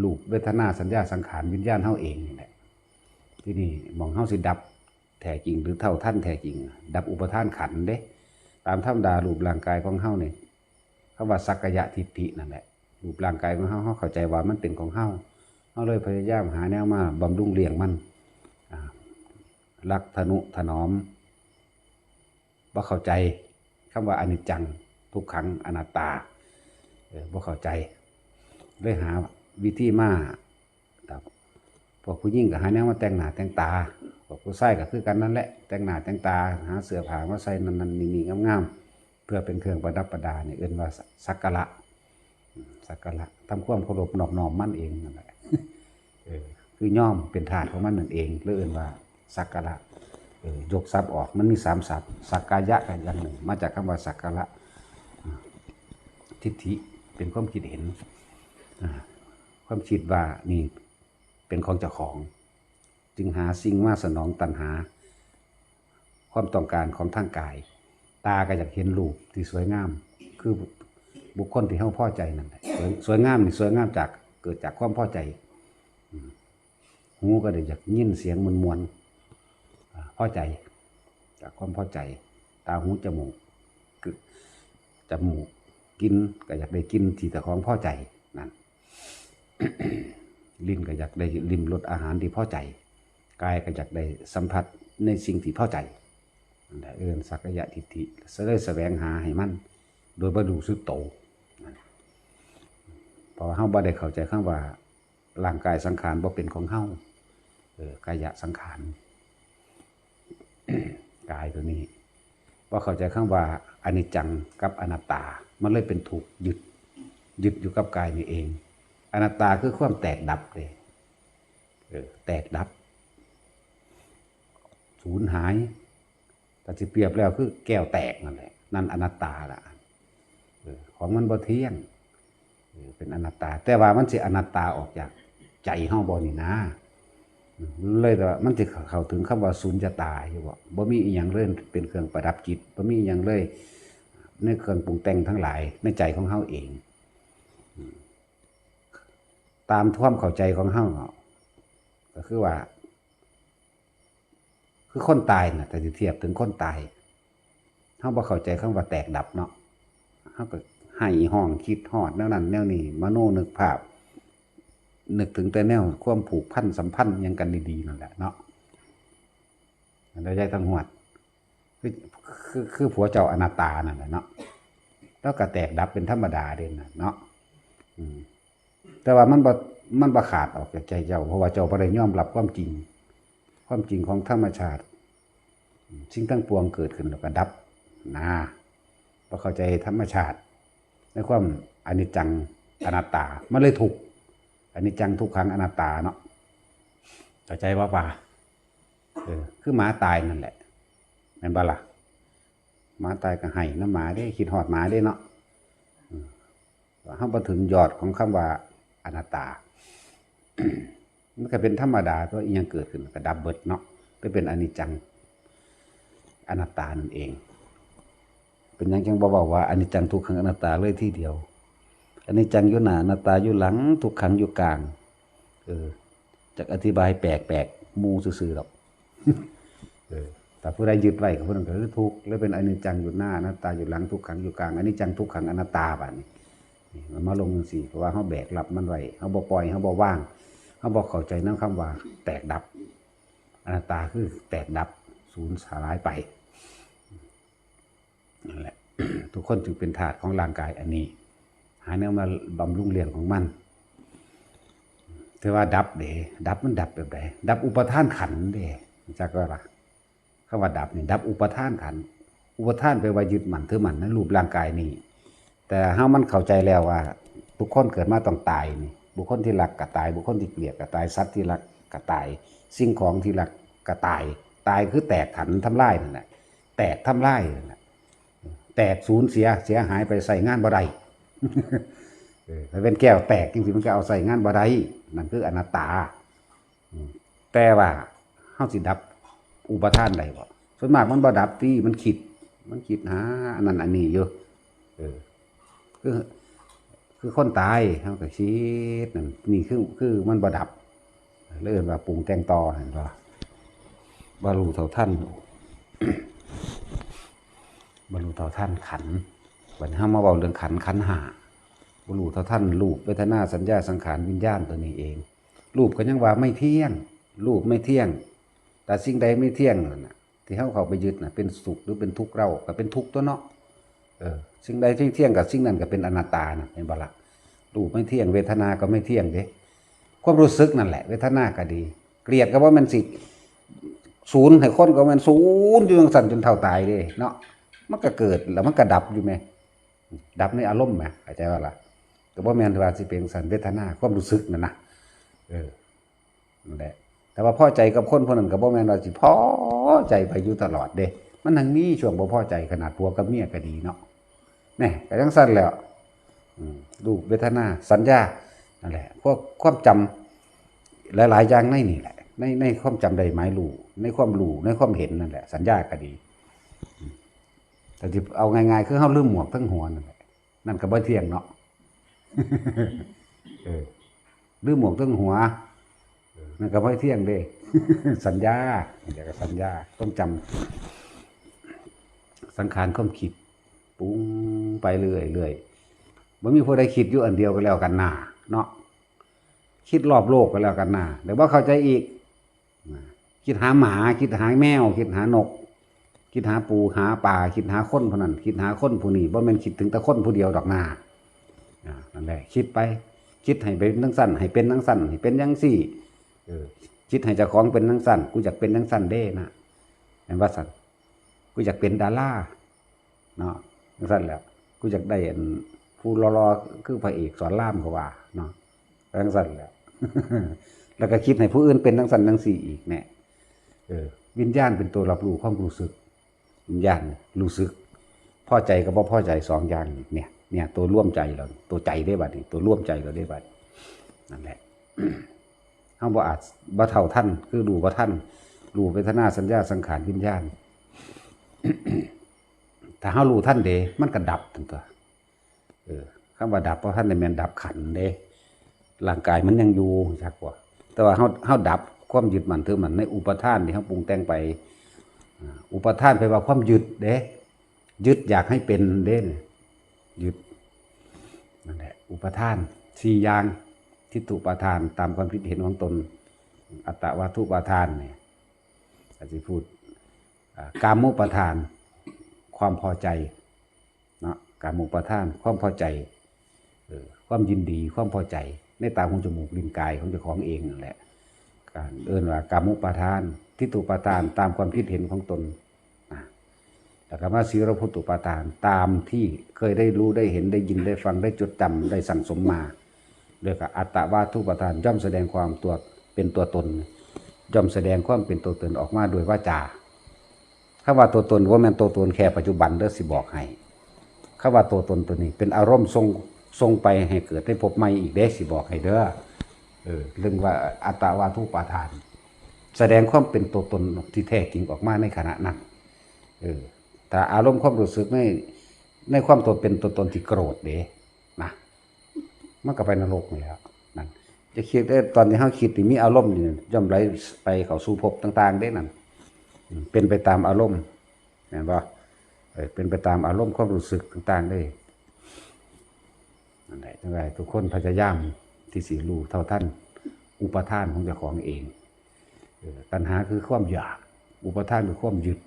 ຮູບ ເວທະນາ ສັນຍາ ສັງຂານ ວິນຍານເຮົາເອງນີ້ແຫຼະ. ທີນີ້ໝ່ອງເຮົາຊິດັບແທ້ຈິງ ຫຼືເທົ່າທັນແທ້ຈິງ ດັບອຸປະທານຂັນເດ້. ຕາມທຳມະດາຮູບຮ່າງກາຍຂອງເຮົານີ້ ຄຳວ່າສັກກາຍະທິດຖິນັ້ນແຫຼະ ຮູບຮ່າງກາຍຂອງເຮົາ ເຮົາເຂົ້າໃຈວ່າມັນເປັນຂອງເຮົາ ເຮົາເລີຍພະຍາຍາມຫາແນວມາບຳລຸງລ້ຽງມັນ ອາ ລັກທະນຸຖະໜອມ. ບໍ່ເຂົ້າໃຈຄຳວ່າອະນິດຈັງ ທຸກຂັງ ອະນັດຕາ ເອີ ບໍ່ເຂົ້າໃຈ ເລີຍຫາວິທີມາ ພວກຜູ້ຍິງກໍຫາແນວມາແຕ່ງໜ້າແຕ່ງຕາ ພວກຜູ້ຊາຍກໍຄືກັນນັ້ນແຫຼະ ແຕ່ງໜ້າແຕ່ງຕາ ຫາເສື້ອຜ້າມາໃສ່ນັ້ນໆນີ້ໆງາມໆ ເພື່ອເປັນເຄື່ອງປະດັບປະດາ ນີ້ເອີ້ນວ່າ ສ- ສັກກາລະ ອາ ສັກກາລະ ທຳຄວາມເຄົາລົບນອບນ້ອມມັນເອງນັ້ນແຫຼະ. ເອີ ຄືຍອມເປັນທາດຂອງມັນນັ້ນເອງ ເລີຍເອີ້ນວ່າສັກກາລະ. ເອີ ຍົກສັບອອກ ມັນມີສາມສັບ ສັກກາຍະກໍຢ່າງໜຶ່ງ ມາຈາກຄຳວ່າສັກກາລະ. ອາ ທິດຖິເປັນຄວາມຄິດເຫັນ ອາ ຄວາມຄິດວ່ານີ້ເປັນຂອງເຈົ້າຂອງ ຈຶ່ງຫາສິ່ງມາສະໜອງຕັນຫາ ຄວາມຕ້ອງການຂອງທາງກາຍ. ຕາກໍຢາກເຫັນຮູບທີ່ສວຍງາມ ຄືບຸກຄົນທີ່ເຮົາພໍໃຈນັ້ນແຫຼະ. ສວຍ ສວຍງາມນີ້ສວຍງາມຈາກ ເກີດຈາກຄວາມພໍໃຈ. ອືມ ຫູກໍໄດ້ຢາກຍິນສຽງມ່ວນໆ ອາ ພໍໃຈ ຈາກຄວາມພໍໃຈ. ຕາ ຫູ ຈະມູກ ຄື ຈະມູກ ກິ່ນ ກໍຢາກໄດ້ກິ່ນທີ່ເຈົ້າຂອງພໍໃຈນັ້ນ. ລີ້ນກໍຢາກໄດ້ລິມລົດອາຫານທີ່ພໍໃຈ ກາຍກໍຢາກໄດ້ສຳຜັດໃນສິ່ງທີ່ພໍໃຈ. ນັ້ນແຫຼະເອີ້ນສັກກາຍະທິດຖິ ສະ ເລີຍສະແຫວງຫາໃຫ້ມັນໂດຍບໍ່ຮູ້ສຶກໂຕ. ເພາະວ່າເຮົາບໍ່ໄດ້ເຂົ້າໃຈຄຳວ່າ ຮ່າງກາຍສັງຂານບໍ່ເປັນຂອງເຮົາ ເອີ ກາຍະສັງຂານ ກາຍຕົວນີ້ ບໍ່ເຂົ້າໃຈຄຳວ່າອະນິດຈັງກັບອະນັດຕາ ມັນເລີຍເປັນທຸກ ຍຶດ ຍຶດຢູ່ກັບກາຍນີ້ເອງ. ອະນັດຕາຄືຄວາມແຕກດັບເດ້ ເອີ ແຕກດັບ ສູນຫາຍ. ຖ້າຊິປຽບແລ້ວຄືແກ້ວແຕກນັ້ນແຫຼະ ນັ້ນອະນັດຕາລະ. ເອີ ຂອງມັນບໍ່ທ່ຽງ ເອີ ເປັນອະນັດຕາ ແຕ່ວ່າມັນຊິອະນັດຕາອອກຈາກໃຈເຮົາບໍ່ນີ້ນາ? ເລີຍແຕ່ວ່າມັນຊິເຂົ້າເຖິງຄຳວ່າສຸນຍະຕາຢູ່ບໍ່? ບໍ່ມີອີ່ຫຍັງເລີຍເປັນເຄື່ອງປະດັບຈິດ ບໍ່ມີອີ່ຫຍັງເລີຍໃນເຄື່ອງປຸງແຕ່ງທັງຫຼາຍໃນໃຈຂອງເຮົາເອງ. ຕາມຄວາມເຂົ້າໃຈຂອງເຮົາເນາະ ກໍຄືວ່າ ຄືຄົນຕາຍນະ ຖ້າຊິທຽບເຖິງຄົນຕາຍ ເຮົາບໍ່ເຂົ້າໃຈຄຳວ່າແຕກດັບເນາະ ເຮົາກໍໄຫ້ຮ້ອງ ຄິດຮອດແນວນັ້ນແນວນີ້ ມະໂນນຶກພາບ ນຶກເຖິງແຕ່ແນວຄວາມຜູກພັນສຳພັນຫຍັງກັນດີໆນັ້ນແຫຼະເນາະ. ແລ້ວຍາຍທອງຫວດ ຄື ຄື ຄືຜົວເຈົ້າອະນັດຕານັ້ນແຫຼະເນາະ, ລາວກໍແຕກດັບເປັນທຳມະດາເດ້ນະເນາະ. ອືມ ແຕ່ວ່າມັນບໍ່ ມັນບໍ່ຂາດອອກຈາກໃຈເຈົ້າ ເພາະວ່າເຈົ້າບໍ່ໄດ້ຍອມຮັບຄວາມຈິງ ຄວາມຈິງຂອງທຳມະຊາດ. ສິ່ງທັງປວງເກີດຂຶ້ນແລ້ວກໍດັບນະ, ບໍ່ເຂົ້າໃຈທຳມະຊາດໃນຄວາມອະນິດຈັງອະນັດຕາ ມັນເລີຍທຸກ. ອະນິດຈັງ ທຸກຂັງ ອະນັດຕາເນາະ. ເຂົ້າໃຈບໍ່ປາ? ເອີ ຄືໝາຕາຍນັ້ນແຫຼະ ແມ່ນບໍ່ລະ? ໝາຕາຍກໍໄຫ້ນຳໝາເດ້ ຄິດຮອດໝາເດ້ເນາະ. ເຮົາບໍ່ເຖິງຍອດຂອງຄຳວ່າອະນັດຕາ ມັນກໍເປັນທຳມະດາຕົວະ, ອີ່ຫຍັງເກີດຂຶ້ນກໍດັບເບິດເນາະ, ກໍເປັນອະນິດຈັງ ອະນັດຕານັ້ນເອງ. ເປັນຫຍັງຈຶ່ງບໍ່ເວົ້າວ່າອະນິດຈັງ ທຸກຂັງ ອະນັດຕາເລີຍທີດຽວ? ອະນິດຈັງຢູ່ໜ້າ ອະນັດຕາຢູ່ຫຼັງ ທຸກຂັງຢູ່ກາງ. ເອີ ຈັກອະທິບາຍແປກໆໝູ່ຊື່ໆດອກ. ເອີ ຖ້າຜູ້ໃດຍຶດໄວ້ ກໍຜູ້ນັ້ນກໍຄືທຸກ ແລະເປັນອະນິດຈັງຢູ່ໜ້າ ອະນັດຕາຢູ່ຫຼັງ ທຸກຂັງຢູ່ກາງ ອະນິດຈັງ ທຸກຂັງ ອະນັດຕາ. ບາດນີ້ ນີ້ ມັນມາລົງຈັ່ງຊີ້ ເພາະວ່າເຮົາແບກຮັບມັນໄວ້ ເຮົາບໍ່ປ່ອຍ ເຮົາບໍ່ວາງ ເຮົາບໍ່ເຂົ້າໃຈນຳຄຳວ່າແຕກດັບ. ອະນັດຕາຄືແຕກດັບ ສູນສະລາຍໄປ. ນັ້ນແຫຼະ ທຸກຄົນຈຶ່ງເປັນທາດຂອງຮ່າງກາຍອັນນີ້ ຫາແນວມາບຳລຸງລ້ຽງຂອງມັນ. ແຕ່ວ່າດັບເດ້ ດັບມັນດັບແບບໃດ? ດັບອຸປະທານຂັນເດ້ ຮູ້ຈັກບໍ່ລະ? ຄຳວ່າດັບນີ້ ດັບອຸປະທານຂັນ. ອຸປະທານແປວ່າຍຶດໝັ້ນຖືໝັ້ນໃນຮູບຮ່າງກາຍນີ້. ແຕ່ເຮົາມັນເຂົ້າໃຈແລ້ວວ່າທຸກຄົນເກີດມາຕ້ອງຕາຍນີ້, ບຸກຄົນທີ່ຮັກກໍຕາຍ, ບຸກຄົນທີ່ເກລີຍດກໍຕາຍ, ສັດທີ່ຮັກກໍຕາຍ, ສິ່ງຂອງທີ່ຮັກກໍຕາຍ. ຕາຍຄືແຕກ ຖັນ ທຳລາຍນັ້ນແຫຼະ, ແຕກ ທຳລາຍນັ້ນແຫຼະ, ແຕກ ສູນເສຍ ເສຍຫາຍໄປ ໃຊ້ງານບໍ່ໄດ້. ເອີ ຖ້າເປັນແກ້ວແຕກຈັ່ງຊີ້ ມັນກໍເອົາໃຊ້ງານບໍ່ໄດ້, ນັ້ນຄືອະນັດຕາ. ອືມ ແຕ່ວ່າເຮົາຊິດັບອຸປະທານໄດ້ບໍ່? ສ່ວນມາກມັນບໍ່ດັບຕິ ມັນຄິດ ມັນຄິດຫາອັນນັ້ນອັນນີ້ຢູ່. ເອີ ຄື ຄືຄົນຕາຍ ເຮົາກໍຄິດນັ້ນ ນີ້ຄື ຄືມັນບໍ່ດັບ ເລີຍເອີ້ນວ່າປຸງແຕ່ງຕໍ່ ເຫັນບໍ່? ບໍ່ຮູ້ເທົ່າທັນ ບໍ່ຮູ້ເທົ່າທັນຂັນ. ບັດນີ້ເຮົາມາເວົ້າເລື່ອງຂັນ ຂັນຫ້າ ບໍ່ຮູ້ເທົ່າທັນຮູບ ເວທະນາ ສັນຍາ ສັງຂານ ວິນຍານ ຕົວນີ້ເອງ. ຮູບກໍຍັງວ່າໄມ່ທ່ຽງ ຮູບໄມ່ທ່ຽງ, ແຕ່ສິ່ງໃດໄມ່ທ່ຽງນັ້ນນະ ທີ່ເຮົາເຂົ້າໄປຍຶດນະ ເປັນສຸກຫຼືເປັນທຸກເຫຼົ່າ ກໍເປັນທຸກຕົວະເນາະ. ເອີ ສິ່ງໃດທີ່ທ່ຽງ ກໍສິ່ງນັ້ນກໍເປັນອະນັດຕານະ ເຫັນບໍ່ລະ? ຮູບໄມ່ທ່ຽງ ເວທະນາກໍໄມ່ທ່ຽງເດ້. ຄວາມຮູ້ສຶກນັ້ນແຫຼະ ເວທະນາກໍດີ ເກລີຍດກໍບໍ່ແມ່ນຊິສູນໃຫ້ຄົນ ກໍບໍ່ແມ່ນສູນຢູ່ຈັ່ງຊັ້ນຈົນເຖົ້າຕາຍເດ້ເນາະ. ມັນກໍເກີດແລ້ວມັນກໍດັບຢູ່ແມ. ດັບໃນອາລົມແມ ເຂົ້າໃຈບໍ່ລະ? ກໍບໍ່ແມ່ນວ່າຊິເປັນຊັ້ນ ເວທະນາ ຄວາມຮູ້ສຶກນັ້ນນະ. ເອີ ນັ້ນແຫຼະ ແຕ່ວ່າພໍໃຈກັບຄົນຜູ້ນັ້ນ ກໍບໍ່ແມ່ນວ່າຊິພໍໃຈໄປຢູ່ຕະຫຼອດເດ້. ມັນຍັງມີຊ່ວງບໍ່ພໍໃຈ ຂະໜາດຜົວກັບເມຍກໍດີເນາະ. ແນ່ ກໍຈັ່ງຊັ້ນແຫຼ້ວ. ອືມ ຮູບ ເວທະນາ ສັນຍາ ນັ້ນແຫຼະ ພວກຄວາມຈຳຫຼາຍໆຢ່າງໃນນີ້ແຫຼະ ໃນ ໃນຄວາມຈຳໄດ້ໝາຍຮູ້ ໃນຄວາມຮູ້ ໃນຄວາມເຫັນນັ້ນແຫຼະ ສັນຍາກໍດີ. ອືມ ແຕ່ທີ່ເອົາງ່າຍໆ ຄືເຮົາລືມໝວກທັງຫົວນັ້ນແຫຼະ ນັ້ນກໍບໍ່ທ່ຽງເນາະ. ເອີ ລືມໝວກທັງຫົວ ເອີ ນັ້ນກໍບໍ່ທ່ຽງເດ້. ສັນຍາ ເອີ ສັນຍາ ຄວາມຈຳ ສັງຂານ ຄວາມຄິດ ປຸງໄປເລື້ອຍໆ ບໍ່ມີຜູ້ໃດຄິດຢູ່ອັນດຽວກໍແລ້ວກັນນາເນາະ. ຄິດລອບໂລກກໍແລ້ວກັນນາ ແລ້ວບໍ່ເຂົ້າໃຈອີກ. ນະ ຄິດຫາໝາ ຄິດຫາແມວ ຄິດຫານົກ ຄິດຫາປູຫາປາ ຄິດຫາຄົນຜູ້ນັ້ນ ຄິດຫາຄົນຜູ້ນີ້ ບໍ່ແມ່ນຄິດເຖິງແຕ່ຄົນຜູ້ດຽວດອກນາ. ອາ ນັ້ນແຫຼະ ຄິດໄປ ຄິດໃຫ້ເປັນຈັ່ງຊັ້ນ ໃຫ້ເປັນຈັ່ງຊັ້ນ ໃຫ້ເປັນຈັ່ງຊີ້. ເອີ ຄິດໃຫ້ເຈົ້າຂອງເປັນຈັ່ງຊັ້ນ ກູຢາກເປັນຈັ່ງຊັ້ນເດ້ນະ ແມ່ນວ່າຊັ້ນ ກູຢາກເປັນດາລາ ເນາະ ຈັ່ງຊັ້ນແຫຼະ ກູຢາກໄດ້ອັນຜູ້ຫຼໍ່ໆ ຄືພະເອກສອນລາມ ເຂົາວ່າເນາະ ຈັ່ງຊັ້ນແຫຼະ. ແລ້ວກໍຄິດໃຫ້ຜູ້ອື່ນເປັນຈັ່ງຊັ້ນຈັ່ງຊີ້ອີກແນ່. ເອີ ວິນຍານເປັນຕົວຮັບຮູ້ຄວາມຮູ້ສຶກ ວິນຍານຮູ້ສຶກ ພໍໃຈກັບບໍ່ພໍໃຈ ສອງຢ່າງນີ້ ເນຍ ຕົວລວມໃຈລາວ ຕົວໃຈເດ້ບັດນີ້ ຕົວລວມໃຈລາວເດ້ບັດ ນັ້ນແຫຼະ. ເຮົາບໍ່ອາດ ບໍ່ເທົ່າທັນ ຄືຮູ້ບໍ່ທັນ ຮູ້ເວທະນາ ສັນຍາ ສັງຂານ ວິນຍານ. ຖ້າເຮົາຮູ້ທັນເດ້ ມັນກໍດັບຫັ້ນຕົວະ. ເອີ ຄຳວ່າດັບ ບໍ່ທັນໄດ້ແມ່ນດັບຂັນເດ້ ຮ່າງກາຍມັນຍັງຢູ່ ຮູ້ຈັກບໍ່? ແຕ່ວ່າເຮົາ ເຮົາດັບຄວາມຍຶດໝັ້ນຖືໝັ້ນໃນອຸປະທານທີ່ເຮົາປຸງແຕ່ງໄປ. ອາ ອຸປະທານແປວ່າຄວາມຍຶດເດ້ ຍຶດຢາກໃຫ້ເປັນເດ້ ຍຶດ ນັ້ນແຫຼະ ອຸປະທານສີ່ຢ່າງ. ທິດຖຸປາທານ ຕາມຄວາມຄິດເຫັນຂອງຕົນ, ອັດຕະວາທຸປາທານນີ້ ກໍຊິພູດ ອາ ກາມຸປາທານ ຄວາມພໍໃຈເນາະ, ກາມຸປາທານ ຄວາມພໍໃຈ ເອີ ຄວາມຍິນດີ ຄວາມພໍໃຈໃນຕາ ຫູ ຈະມູກ ລີ້ນ ກາຍຂອງເຈົ້າຂອງເອງນັ້ນແຫຼະ ການເອີ້ນວ່າກາມຸປາທານ. ທິດຖຸປາທານ ຕາມຄວາມຄິດເຫັນຂອງຕົນ ນະ ແລ້ວກໍມາສີລະພຸດຕຸປາທານ ຕາມທີ່ເຄີຍໄດ້ຮູ້ ໄດ້ເຫັນ ໄດ້ຍິນ ໄດ້ຟັງ ໄດ້ຈົດຈຳ ໄດ້ສັ່ງສົມມາ ແລ້ວກໍອັດຕະວາທຸປາທານ ຍ່ອມສະແດງຄວາມຕົວເປັນຕົວຕົນ ຍ່ອມສະແດງຄວາມເປັນຕົວຕົນອອກມາດ້ວຍວາຈາ. ຄຳວ່າຕົວຕົນ ບໍ່ແມ່ນຕົວຕົນແຄ່ປັດຈຸບັນເດີ ຊິບອກໃຫ້. ຄຳວ່າຕົວຕົນຕົວນີ້ ເປັນອາລົມສົ່ງ ສົ່ງໄປໃຫ້ເກີດໃນພົບໃໝ່ອີກເດ້ ຊິບອກໃຫ້ເດີ. ເອີ ເອີ້ນວ່າອັດຕະວາທຸປາທານ ສະແດງຄວາມເປັນຕົວຕົນທີ່ແທ້ຈິງອອກມາໃນຂະນະນັ້ນ. ເອີ ຖ້າອາລົມຄວາມຮູ້ສຶກໃນ ໃນຄວາມຕົວເປັນຕົວຕົນທີ່ໂກຣດເດ້ນະ ມັນກໍໄປນະລົກຫັ້ນແຫຼະນັ້ນ. ຈະຄິດເດ້ ຕອນທີ່ເຮົາຄິດນີ້ມີອາລົມນີ້ ຍ່ອມໄຫຼໄປເຂົ້າສູ່ພົບຕ່າງໆເດ້ນັ້ນ. ເປັນໄປຕາມອາລົມ ແມ່ນບໍ່? ເອີ ເປັນໄປຕາມອາລົມຄວາມຮູ້ສຶກຕ່າງໆເດ້. ນັ້ນແຫຼະ ຈັ່ງໃດທຸກຄົນພະຍາຍາມທີ່ຊິຮູ້ເທົ່າທັນອຸປາທານຂອງເຈົ້າຂອງເອງ. ເອີ ຕັນຫາຄືຄວາມຢາກ, ອຸປາທານຄືຄວາມຍຶດ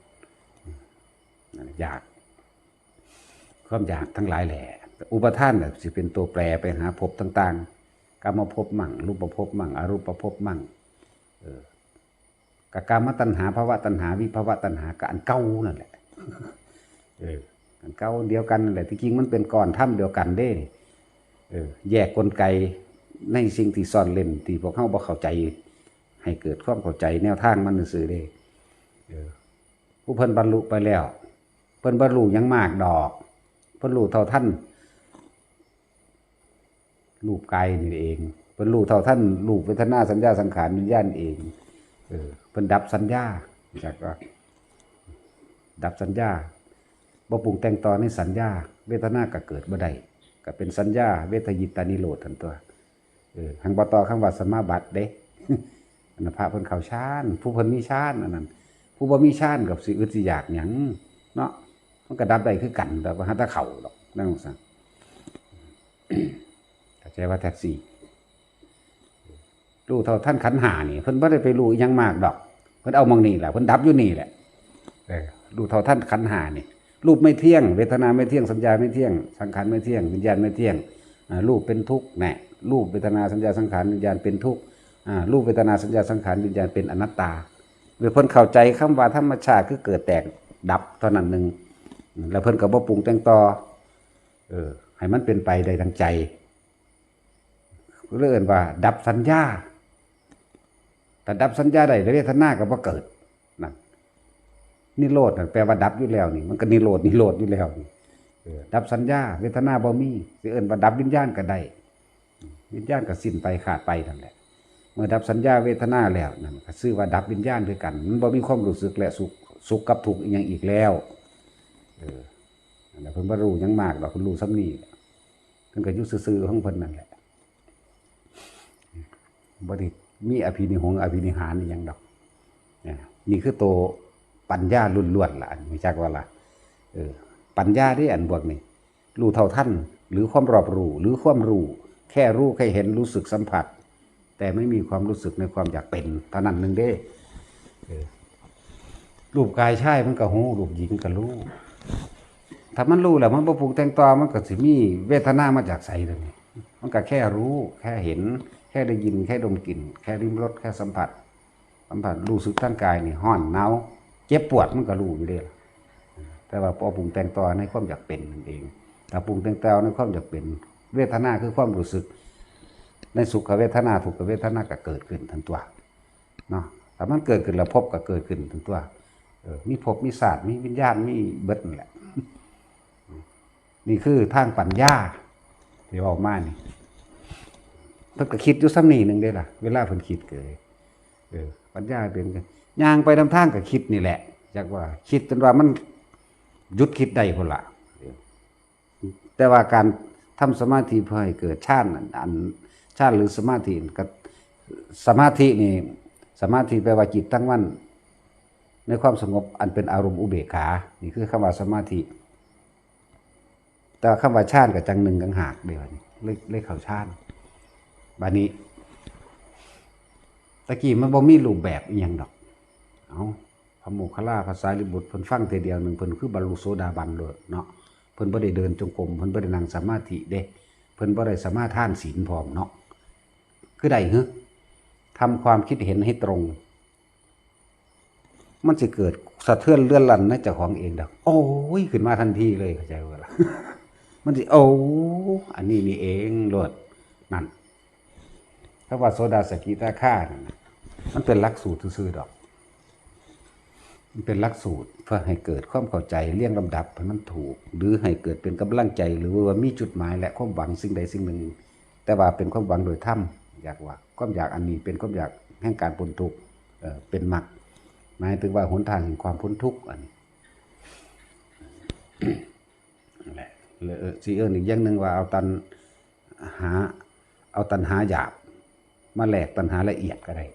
ອາ ຢາກ ຄວາມຢາກທັງຫຼາຍແຫຼະ. ອຸປາທານນະ ຊິເປັນຕົວແປໄປຫາພົບຕ່າງໆ ກາມະພົບໝັ້ງ ຮູບປະພົບໝັ້ງ ອະຮູບປະພົບໝັ້ງ ເອີ ກະກາມະຕັນຫາ ພະວະຕັນຫາ ວິພະວະຕັນຫາ ກະອັນເກົ່ານັ້ນແຫຼະ. ເອີ ອັນເກົ່າດຽວກັນນັ້ນແຫຼະ. ທີ່ຈິງມັນເປັນກ້ອນທຳດຽວກັນເດ້. ເອີ ແຍກກົນໄກໃນສິ່ງທີ່ຊ້ອນເລ້ນ ທີ່ພວກເຮົາບໍ່ເຂົ້າໃຈ ໃຫ້ເກີດຄວາມເຂົ້າໃຈແນວທາງມັນຊື່ໆເດ້. ເອີ ຜູ້ເພິ່ນບັນລຸໄປແລ້ວ ເພິ່ນບໍ່ຮູ້ຫຍັງມາກດອກ. ເພິ່ນຮູ້ເທົ່າທັນ ຮູບກາຍນີ້ເອງ, ເພິ່ນຮູ້ເທົ່າທັນຮູບ ເວທະນາ ສັນຍາ ສັງຂານ ວິນຍານເອງ. ເອີ ເພິ່ນດັບສັນຍາ ຈັກວ່າດັບສັນຍາ ບໍ່ປຸງແຕ່ງຕໍ່ໃນສັນຍາ, ເວທະນາກໍເກີດບໍ່ໄດ້ ກໍເປັນສັນຍາເວທະຍິດຕານິໂຣດຫັ້ນຕົວະ. ເອີ ຫັງບໍ່ຕໍ່ຄຳວ່າສະມາບັດເດ້. ອັນນັ້ນພະເພິ່ນເຂົ້າฌານ ຜູ້ເພິ່ນມີฌານ ອັນນັ້ນ. ຜູ້ບໍ່ມີฌານກໍຊິອຶດຊິຢາກຫຍັງເນາະ, ມັນກໍດັບໄດ້ຄືກັນ ແຕ່ວ່າຫາແຕ່ເຂົ້າດອກ ແນວຈັ່ງຊັ້ນ. ເຂົ້າໃຈວ່າແທັກຊີ ຮູ້ເທົ່າທັນຂັນຫ້ານີ້ ເພິ່ນບໍ່ໄດ້ໄປຮູ້ອີ່ຫຍັງມາກດອກ, ເພິ່ນເອົາໝ່ອງນີ້ແຫຼະ ເພິ່ນດັບຢູ່ນີ້ແຫຼະ. ເອີ ຮູ້ເທົ່າທັນຂັນຫ້ານີ້ ຮູບໄມ່ທ່ຽງ ເວທະນາໄມ່ທ່ຽງ ສັນຍາໄມ່ທ່ຽງ ສັງຂານໄມ່ທ່ຽງ ວິນຍານໄມ່ທ່ຽງ. ອາ ຮູບເປັນທຸກແນ່ ຮູບ ເວທະນາ ສັນຍາ ສັງຂານ ວິນຍານເປັນທຸກ. ອາ ຮູບ ເວທະນາ ສັນຍາ ສັງຂານ ວິນຍານເປັນອະນັດຕາ. ເມື່ອເພິ່ນເຂົ້າໃຈຄຳວ່າທຳມະຊາດຄືເກີດແຕກດັບເທົ່ານັ້ນໜຶ່ງ ແລ້ວເພິ່ນກໍບໍ່ປຸງແຕ່ງຕໍ່ ເອີ ໃຫ້ມັນເປັນໄປໄດ້ດັ່ງໃຈ ເລີຍເອີ້ນວ່າດັບສັນຍາ. ຖ້າດັບສັນຍາໄດ້ ເວທະນາກໍບໍ່ເກີດ. ນັ້ນ ນິໂຣດນັ້ນແປວ່າດັບຢູ່ແລ້ວນີ້ ມັນກໍນິໂຣດ ນິໂຣດຢູ່ແລ້ວນີ້. ເອີ ດັບສັນຍາ ເວທະນາບໍ່ມີ ຊິເອີ້ນວ່າດັບວິນຍານກໍໄດ້, ວິນຍານກໍສິ້ນໄປຂາດໄປນັ້ນແຫຼະ. ເມື່ອດັບສັນຍາເວທະນາແລ້ວ ນັ້ນກໍຊື່ວ່າດັບວິນຍານຄືກັນ, ມັນບໍ່ມີຄວາມຮູ້ສຶກ ແລະ ສຸກ ສຸກກັບທຸກອີ່ຫຍັງອີກແລ້ວ. ເອີ ນັ້ນແຫຼະ ເພິ່ນບໍ່ຮູ້ຫຍັງມາກດອກ, ເພິ່ນຮູ້ສ່ຳນີ້ ເພິ່ນກໍຢູ່ຊື່ໆຂອງເພິ່ນນັ້ນແຫຼະ. ບໍ່ໄດ້ມີອະພິນິຫົງ ອະພິນິຫານອີ່ຫຍັງດອກ. ນີ້ຄືໂຕປັນຍາລ້ວນໆລະ ອັນນີ້ ຮູ້ຈັກບໍ່ລະ? ເອີ ປັນຍາເດ້ ອັນບວກນີ້ ຮູ້ເທົ່າທັນ ຫຼື ຄວາມຮອບຮູ້ ຫຼື ຄວາມຮູ້ ແຄ່ຮູ້ ແຄ່ເຫັນ ຮູ້ສຶກ ສຳຜັດ ແຕ່ໄມ່ມີຄວາມຮູ້ສຶກໃນຄວາມຢາກເປັນເທົ່ານັ້ນໜຶ່ງເດ້. ເອີ ຮູບກາຍຊາຍມັນກໍຮູ້ ຮູບຍິງກໍຮູ້. ຖ້າມັນຮູ້ແລ້ວມັນບໍ່ປຸງແຕ່ງຕໍ່ ມັນກໍຊິມີເວທະນາມາຈາກໃສລະນີ້? ມັນກໍແຄ່ຮູ້ ແຄ່ເຫັນ ແຄ່ໄດ້ຍິນ ແຄ່ດົມກິ່ນ ແຄ່ລິມລົດ ແຄ່ສຳຜັດ ສຳຜັດ ຮູ້ສຶກທາງກາຍນີ້ ຮ້ອນ ໜາວ ເຈັບ ປວດ ມັນກໍຮູ້ຢູ່ເດ້. ແຕ່ວ່າບໍ່ປຸງແຕ່ງຕໍ່ໃນຄວາມຢາກເປັນນັ້ນເອງ. ຖ້າປຸງແຕ່ງຕໍ່ໃນຄວາມຢາກເປັນ ເວທະນາຄືຄວາມຮູ້ສຶກ ໃນສຸຂະເວທະນາ ທຸກຂະເວທະນາກໍເກີດຂຶ້ນທັນຕົວະ ເນາະ. ຖ້າມັນເກີດຂຶ້ນແລ້ວ ພົບກໍເກີດຂຶ້ນທັນຕົວະ. ເອີ ມີພົບມີຊາດ ມີວິນຍານ ມີເບິດນັ້ນແຫຼະ. ນີ້ຄືທາງປັນຍາທີ່ເວົ້າມານີ້ ເພິ່ນກໍຄິດຢູ່ສ່ຳນີ້ໜຶ່ງເດ້ລະ ເວລາເພິ່ນຄິດກໍ ເອີ ປັນຍາເປັນ ຍ່າງໄປນຳທາງກໍຄິດນີ້ແຫຼະ ຈັກວ່າຄິດຈົນວ່າມັນຢຸດຄິດໄດ້ພຸ້ນລະ. ແຕ່ວ່າການທຳສະມາທິເພື່ອໃຫ້ເກີດຊານ ອັນ ອັນ ຊານ ຫຼື ສະມາທິ ກໍ ສະມາທິນີ້ ສະມາທິແປວ່າຈິດຕັ້ງໝັ້ນໃນຄວາມສະຫງົບ ອັນເປັນອາລົມອຸເບກຂາ ນີ້ຄືຄຳວ່າສະມາທິ. ແຕ່ວ່າຄຳວ່າຊານກໍຈັ່ງໜຶ່ງຕ່າງຫາກເດ້ ເລີຍ ເລີຍເຂົ້າຊານ. ບາດນີ້ ຕະກີ້ມັນບໍ່ມີຮູບແບບອີ່ຫຍັງດອກ. ເອົ້າ ພະໂມກຄັນລາ ພະສາລີບຸດ ເພິ່ນຟັງເທື່ອດຽວໜຶ່ງ ເພິ່ນຄືບັນລຸໂສດາບັນໂລດເນາະ. ເພິ່ນບໍ່ໄດ້ເດີນຈົງກົມ ເພິ່ນບໍ່ໄດ້ນັ່ງສະມາທິເດ້ ເພິ່ນບໍ່ໄດ້ສະມາທານສິນພ້ອມເນາະ. ຄືໄດ້ຫື? ທຳຄວາມຄິດເຫັນໃຫ້ຕົງ ມັນຊິເກີດສະເທືອນເລືອນລັນໃນເຈົ້າຂອງເອງດອກ. ໂອ້ຍ ຂຶ້ນມາທັນທີເລີຍ ເຂົ້າໃຈບໍ່ລະ? ມັນຊິ ໂອ້ ອັນນີ້ນີ້ເອງໂລດ ນັ້ນ. ຄຳວ່າໂສດາສະກິທາຄານັ້ນນະ ມັນເປັນຫຼັກສູດຊື່ໆດອກ. ມັນເປັນຫຼັກສູດເພື່ອໃຫ້ເກີດຄວາມເຂົ້າໃຈລຽງລຳດັບໃຫ້ມັນຖືກ ຫຼື ໃຫ້ເກີດເປັນກຳລັງໃຈ ຫຼືວ່າມີຈຸດໝາຍ ແລະ ຄວາມຫວັງສິ່ງໃດສິ່ງໜຶ່ງ ແຕ່ວ່າເປັນຄວາມຫວັງໂດຍທຳ. ຢາກວ່າຄວາມຢາກອັນນີ້ເປັນຄວາມຢາກແຫ່ງການພົ້ນທຸກ ເອີ ເປັນມັກ ໝາຍເຖິງວ່າຫົນທາງແຫ່ງຄວາມພົ້ນທຸກ. ອັນນີ້ ແລະ ຊິເອີ້ນອີກຢ່າງໜຶ່ງວ່າເອົາຕັນຫາ ເອົາຕັນຫາຫຍາບມາແລກຕັນຫາລະອຽດກໍໄດ້.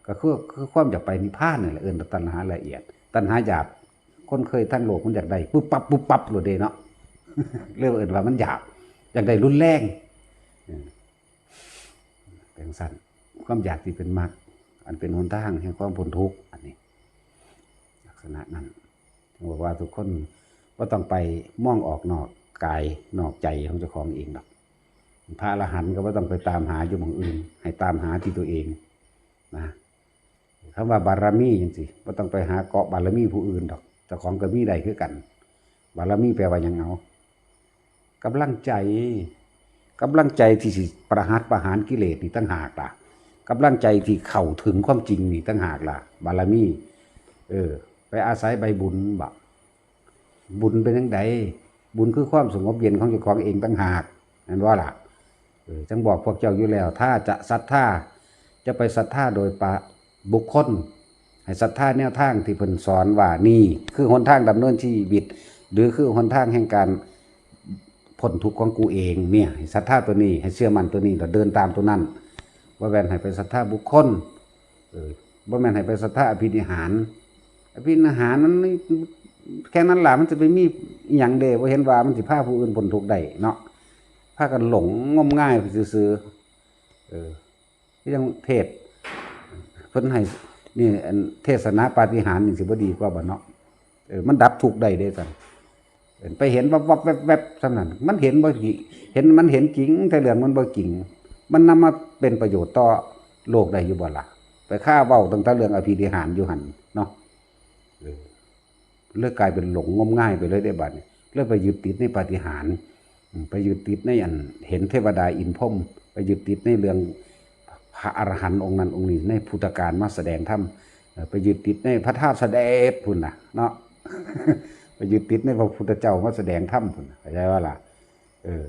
ກໍຄື ຄືຄວາມຢາກໄປນິບພານນີ້ແຫຼະ ເອີ້ນວ່າຕັນຫາລະອຽດ. ຕັນຫາຫຍາບ ຄົນເຄີຍທາງໂລກມັນຢາກໄດ້ປຸບປັບປຸບປັບໂລດເດ້ເນາະ ເລີຍເອີ້ນວ່າມັນຫຍາບ ຢາກໄດ້ຮຸນແຮງ. ເອີ ຈັ່ງຊັ້ນ ຄວາມຢາກທີ່ເປັນມັກ ອັນເປັນຫົນທາງແຫ່ງຄວາມພົ້ນທຸກ ອັນນີ້ ລັກສະນະນັ້ນ ເຖິງບອກວ່າທຸກຄົນບໍ່ຕ້ອງໄປມອງອອກນອກກາຍນອກໃຈຂອງເຈົ້າຂອງເອງດອກ. ພະອະລະຫັນກໍບໍ່ຕ້ອງໄປຕາມຫາຢູ່ໝ່ອງອື່ນ ໃຫ້ຕາມຫາທີ່ຕົວເອງນະ. ຄຳວ່າບາລະມີຈັ່ງຊີ້ ບໍ່ຕ້ອງໄປຫາເກາະບາລະມີຜູ້ອື່ນດອກ ເຈົ້າຂອງກໍມີໄດ້ຄືກັນ. ບາລະມີແປວ່າຫຍັງເອົາ? ກຳລັງໃຈ ກຳລັງໃຈທີ່ຊິປະຫັດປະຫານກິເລດນີ້ຕ່າງຫາກລະ ກຳລັງໃຈທີ່ເຂົ້າເຖິງຄວາມຈິງນີ້ຕ່າງຫາກລະ ບາລະມີ. ເອີ ໄປອາໄສໃບບຸນບໍ? ບຸນເປັນຈັ່ງໃດ? ບຸນຄືຄວາມສະຫງົບເຢັນຂອງເຈົ້າຂອງເອງຕ່າງຫາກ ແມ່ນບໍ່ລະ? ເອີ ຈັ່ງບອກພວກເຈົ້າຢູ່ແລ້ວ ຖ້າຈະສັດທາ ຈະໄປສັດທາໂດຍປະບຸກຄົນ ໃຫ້ສັດທາແນວທາງທີ່ເພິ່ນສອນວ່ານີ້ຄືຫົນທາງດຳເນີນຊີວິດ ຫຼື ຄືຫົນທາງແຫ່ງການພົ້ນທຸກຂອງກູເອງ. ເນຍ ໃຫ້ສັດທາຕົວນີ້ ໃຫ້ເຊື່ອໝັ້ນຕົວນີ້ ແລ້ວເດີນຕາມຕົວນັ້ນ. ບໍ່ແມ່ນໃຫ້ໄປສັດທາບຸກຄົນ ເອີ ບໍ່ແມ່ນໃຫ້ໄປສັດທາອະພິນິຫານ. ອະພິນິຫານມັນມີແຄ່ນັ້ນລະ ມັນຈະໄປມີອີ່ຫຍັງເດ? ບໍ່ເຫັນວ່າມັນຊິພາຜູ້ອື່ນພົ້ນທຸກໄດ້ເນາະ. ພາກັນຫຼົງງົມງາຍໄປຊື່ໆ ເອີ ຄືຈັ່ງເທດ ເພິ່ນໃຫ້ ນີ້ ອັນເທດສະໜາປາຕິຫານນີ້ ຊິບໍ່ດີກວ່າບໍ່ເນາະ? ເອີ ມັນດັບທຸກໄດ້ເດ້ຊັ້ນ. ໄປເຫັນວັບໆແວັບໆສ່ຳນັ້ນ ມັນເຫັນບໍ່ຈິງ ເຫັນ ມັນເຫັນຈິງ ແຕ່ເລື່ອງມັນບໍ່ຈິງ ມັນນຳມາເປັນປະໂຫຍດຕໍ່ໂລກໄດ້ຢູ່ບໍ່ລະ? ໄປຄາເວົ້າຕັ້ງແຕ່ເລື່ອງອະພິນິຫານຢູ່ຫັ້ນເນາະ. ເອີ ເລີຍກາຍເປັນຫຼົງງົມງາຍໄປເລີຍເດ້ບາດນີ້ ເລີຍໄປຍຶດຕິດໃນປາຕິຫານ ອາ ໄປຍຶດຕິດໃນອັນເຫັນເທວະດາອິນພົມ ໄປຍຶດຕິດໃນເລື່ອງພະອະລະຫັນອົງນັ້ນອົງນີ້ ໃນພຸດທະການມາສະແດງທຳ ເອີ ໄປຍຶດຕິດໃນພະທາດສະເດັດພຸ້ນນະເນາະ ໄປຍຶດຕິດໃນພະພຸດທະເຈົ້າມາສະແດງທຳພຸ້ນນະ ເຂົ້າໃຈບໍ່ລະ? ເອີ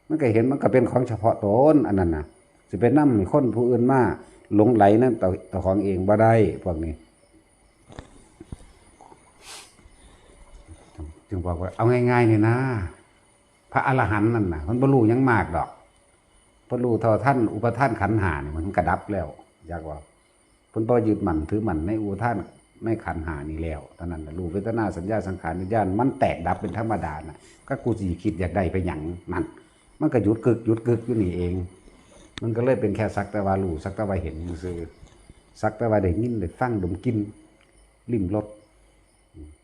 ມັນກໍເຫັນ ມັນກໍເປັນຂອງສະເພາະຕົນ ອັນນັ້ນນະ ຊິໄປນຳໃຫ້ຄົນຜູ້ອື່ນມາຫຼົງໄຫຼນຳເຈົ້າ ເຈົ້າຂອງເອງບໍ່ໄດ້ ພວກນີ້. ຈຶ່ງບອກວ່າ ເອົາງ່າຍໆນີ້ນາ ພະອະລະຫັນນັ້ນນະ ເພິ່ນບໍ່ຮູ້ຫຍັງມາກດອກ ເພິ່ນຮູ້ເທົ່າທັນອຸປາທານຂັນຫ້ານີ້ ມັນກະດັບແລ້ວ ຢາກວ່າ ເພິ່ນບໍ່ຍຶດໝັ້ນຖືໝັ້ນໃນອຸປາທານ ໃນຂັນຫ້ານີ້ແລ້ວ ເທົ່ານັ້ນລະ ຮູບ ເວທະນາ ສັນຍາ ສັງຂານ ວິນຍານ ມັນແຕກດັບເປັນທຳມະດານະ ກໍກູຊິຄິດຢາກໄດ້ໄປຫຍັງ? ນັ້ນ ມັນກໍຢຸດກຶກ ຢຸດກຶກຢູ່ນີ້ເອງ ມັນກໍເລີຍເປັນແຄ່ສັກແຕ່ວ່າຮູ້ ສັກແຕ່ວ່າເຫັນຊື່ໆ ສັກແຕ່ວ່າໄດ້ຍິນ ໄດ້ຟັງ ດົມກິ່ນ ລິ້ມລົດ.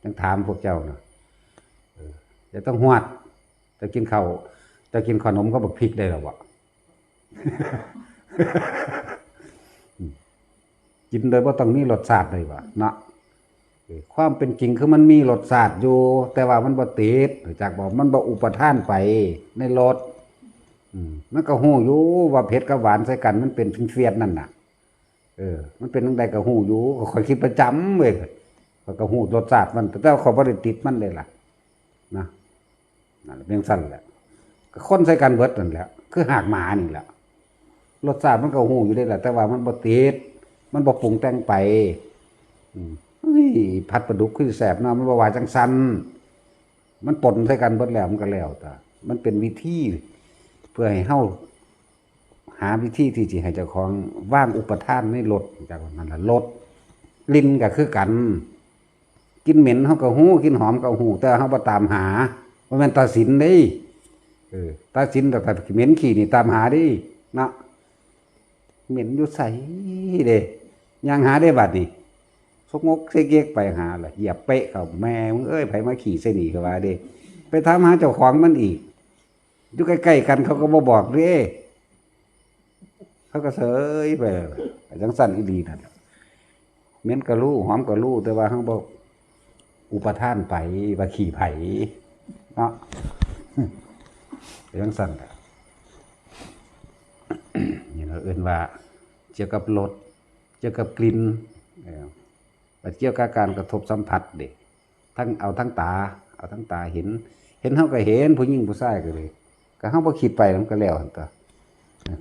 ຈັ່ງຖາມພວກເຈົ້ານະ ເອີ ເຈົ້າຕ້ອງຮວດ ເຈົ້າກິນເຂົ້າ ເຈົ້າກິນຂະໜົມກັບບັກພິກໄດ້ແລ້ວບໍ່? ກິນໂດຍບໍ່ຕ້ອງມີລົດຊາດໄດ້ວະເນາະ. ເອີ ຄວາມເປັນຈິງຄືມັນມີລົດຊາດຢູ່ ແຕ່ວ່າມັນບໍ່ຕິດ ຮູ້ຈັກບໍ່? ມັນບໍ່ອຸປະທານໄປໃນລົດ. ອືມ ມັນກໍຮູ້ຢູ່ວ່າເຜັດກັບຫວານໃສ່ກັນ ມັນເປັນເຟດໆນັ້ນນະ. ເອີ ມັນເປັນຈັ່ງໃດກໍຮູ້ຢູ່ ຂ້ອຍຄິດປະຈຳເວີຍ ຂ້ອຍກໍຮູ້ລົດຊາດມັນ ແຕ່ວ່າຂ້ອຍບໍ່ໄດ້ຕິດມັນເດ້ລະນະ. ນັ້ນແຫຼະ ເປັນຈັ່ງຊັ້ນແຫຼະ ກໍຄົນໃສ່ກັນເບິດນັ້ນແຫຼະ ຄືຮາກໝານີ້ແຫຼະ ລົດຊາດມັນກໍຮູ້ຢູ່ເດ້ລະ ແຕ່ວ່າມັນບໍ່ຕິດ ມັນບໍ່ປຸງແຕ່ງໄປ. ອືມ ເຮີ້ຍ ຜັດປາດຸກຄືຊິແຊບເນາະ ມັນບໍ່ວ່າຈັ່ງຊັ້ນ ມັນປົນໃສ່ກັນເບິດແລ້ວ ມັນກໍແລ້ວແຕ່ ມັນເປັນວິທີເພື່ອໃຫ້ເຮົາ ຫາວິທີທີ່ຊິໃຫ້ເຈົ້າຂອງວາງອຸປະທານໃນລົດ ຈາກນັ້ນລະລົດ ກິ່ນກໍຄືກັນ ກິ່ນເໝັນເຮົາກໍຮູ້ ກິ່ນຫອມກໍຮູ້ ແຕ່ເຮົາບໍ່ຕາມຫາ ບໍ່ແມ່ນຕາສິນເດ້. ເອີ ຕາສິນ ຕາ ຕາເໝັນຂີ້ນີ້ຕາມຫາເດ້. ເນາະ ເໝັນຢູ່ໃສເດ້ ຍ່າງຫາເດ້ບາດນີ້ ສົກງົກເຊກເຫງັກໄປຫາລະ ຢຽບເປະເຂົ້າ ແມ່ມຶງເອີຍ ໃຜມາຂີ້ໃສ່ນີ້ ເຂົາວ່າເດ້ ໄປຖາມຫາເຈົ້າຂອງມັນອີກ ຢູ່ໃກ້ໆກັນເຂົາກໍບໍ່ບອກເດ້ ເຂົາກໍເສີຍໄປ ຈັ່ງຊັ້ນອີ່ຫຼີນັ້ນ ເໝັນກໍຮູ້ ຫອມກໍຮູ້ ແຕ່ວ່າເຮົາບໍ່ອຸປະທານໄປວ່າຂີ້ໃຜເນາະ ຈັ່ງຊັ້ນແຫຼະ ນີ້ເຂົາເອີ້ນວ່າ ກ່ຽວກັບລົດ ກ່ຽວກັບກິ່ນ ເອີ ແລ້ວກ່ຽວກັບການກະທົບສຳຜັດເດ້ ທັງເອົາທາງຕາ ເອົາທາງຕາເຫັນ ເຫັນເຮົາກໍເຫັນ ຜູ້ຍິງຜູ້ຊາຍກໍເລີຍ ກໍເຮົາບໍ່ຄິດໄປ ມັນກໍແລ້ວຫັ້ນຕົວະ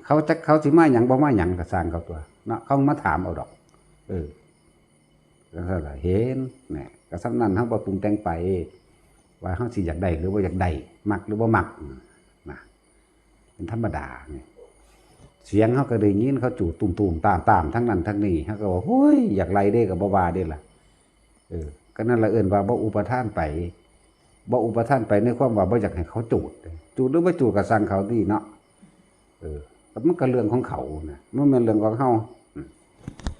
ເຂົາຈັກເຂົາຊິມາຫຍັງ ບໍ່ມາຫຍັງ ກໍຊ່າງເຂົາຕົວະເນາະ ເຂົາມາຖາມເອົາດອກ ເອີ ຈັ່ງຊັ້ນລະ ເຫັນ ແນ່ ກໍສ່ຳນັ້ນ ເຮົາບໍ່ປຸງແຕ່ງໄປ ວ່າເຮົາຊິຢາກໄດ້ ຫຼືບໍ່ຢາກໄດ້ ມັກ ຫຼືບໍ່ມັກ ນະ ເປັນທຳມະດານີ້ ສຽງເຮົາກໍໄດ້ຍິນເຂົາຈູດຕຸ້ມໆຕາມໆ ທາງນັ້ນທາງນີ້ ເຮົາກໍວ່າ ໂອ້ຍ ຢາກໄລ່ເດ້ ກໍບໍ່ວ່າເດ້ລະ ເອີ ກໍນັ້ນລະເອີ້ນວ່າບໍ່ອຸປະທານໄປ ບໍ່ອຸປະທານໄປໃນຄວາມວ່າບໍ່ຢາກໃຫ້ເຂົາຈູດ ຈູດຫຼືບໍ່ຈູດກໍຊ່າງເຂົາຕິເນາະ ເອີ ກໍມັນກໍເລື່ອງຂອງເຂົານະ ມັນແມ່ນເລື່ອງຂອງເຮົາ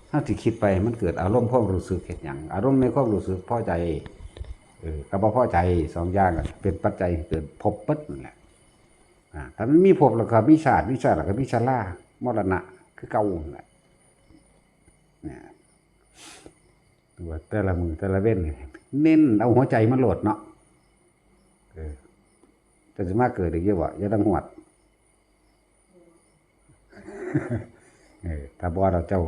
ເຮົາຊິຄິດໄປໃຫ້ມັນເກີດອາລົມຄວາມຮູ້ສຶກເຮັດຫຍັງ ອາລົມໃນຄວາມຮູ້ສຶກພໍໃຈ ເອີ ກັບບໍ່ພໍໃຈ ສອງຢ່າງ ເປັນປັດໄຈໃຫ້ເກີດພົບເບິດນັ້ນແຫຼະ ອາ ຖ້າມັນມີພົບແລ້ວກໍມີຊາດ ມີຊາດແລ້ວກໍມີຊະລາ ມໍລະນະ ຄືເກົ່ານັ້ນແຫຼະ ນະ ວ່າແຕ່ລະມື້ແຕ່ລະເວັນນີ້ ເນັ້ນເອົາຫົວໃຈມາໂລດເນາະ ເອີ ເຈົ້າຊິມາເກີດອີກຢູ່ບໍ່? ຢ່າຕັງຫວດ ເອີ ຖ້າບໍ່ແລ້ວເຈົ້າ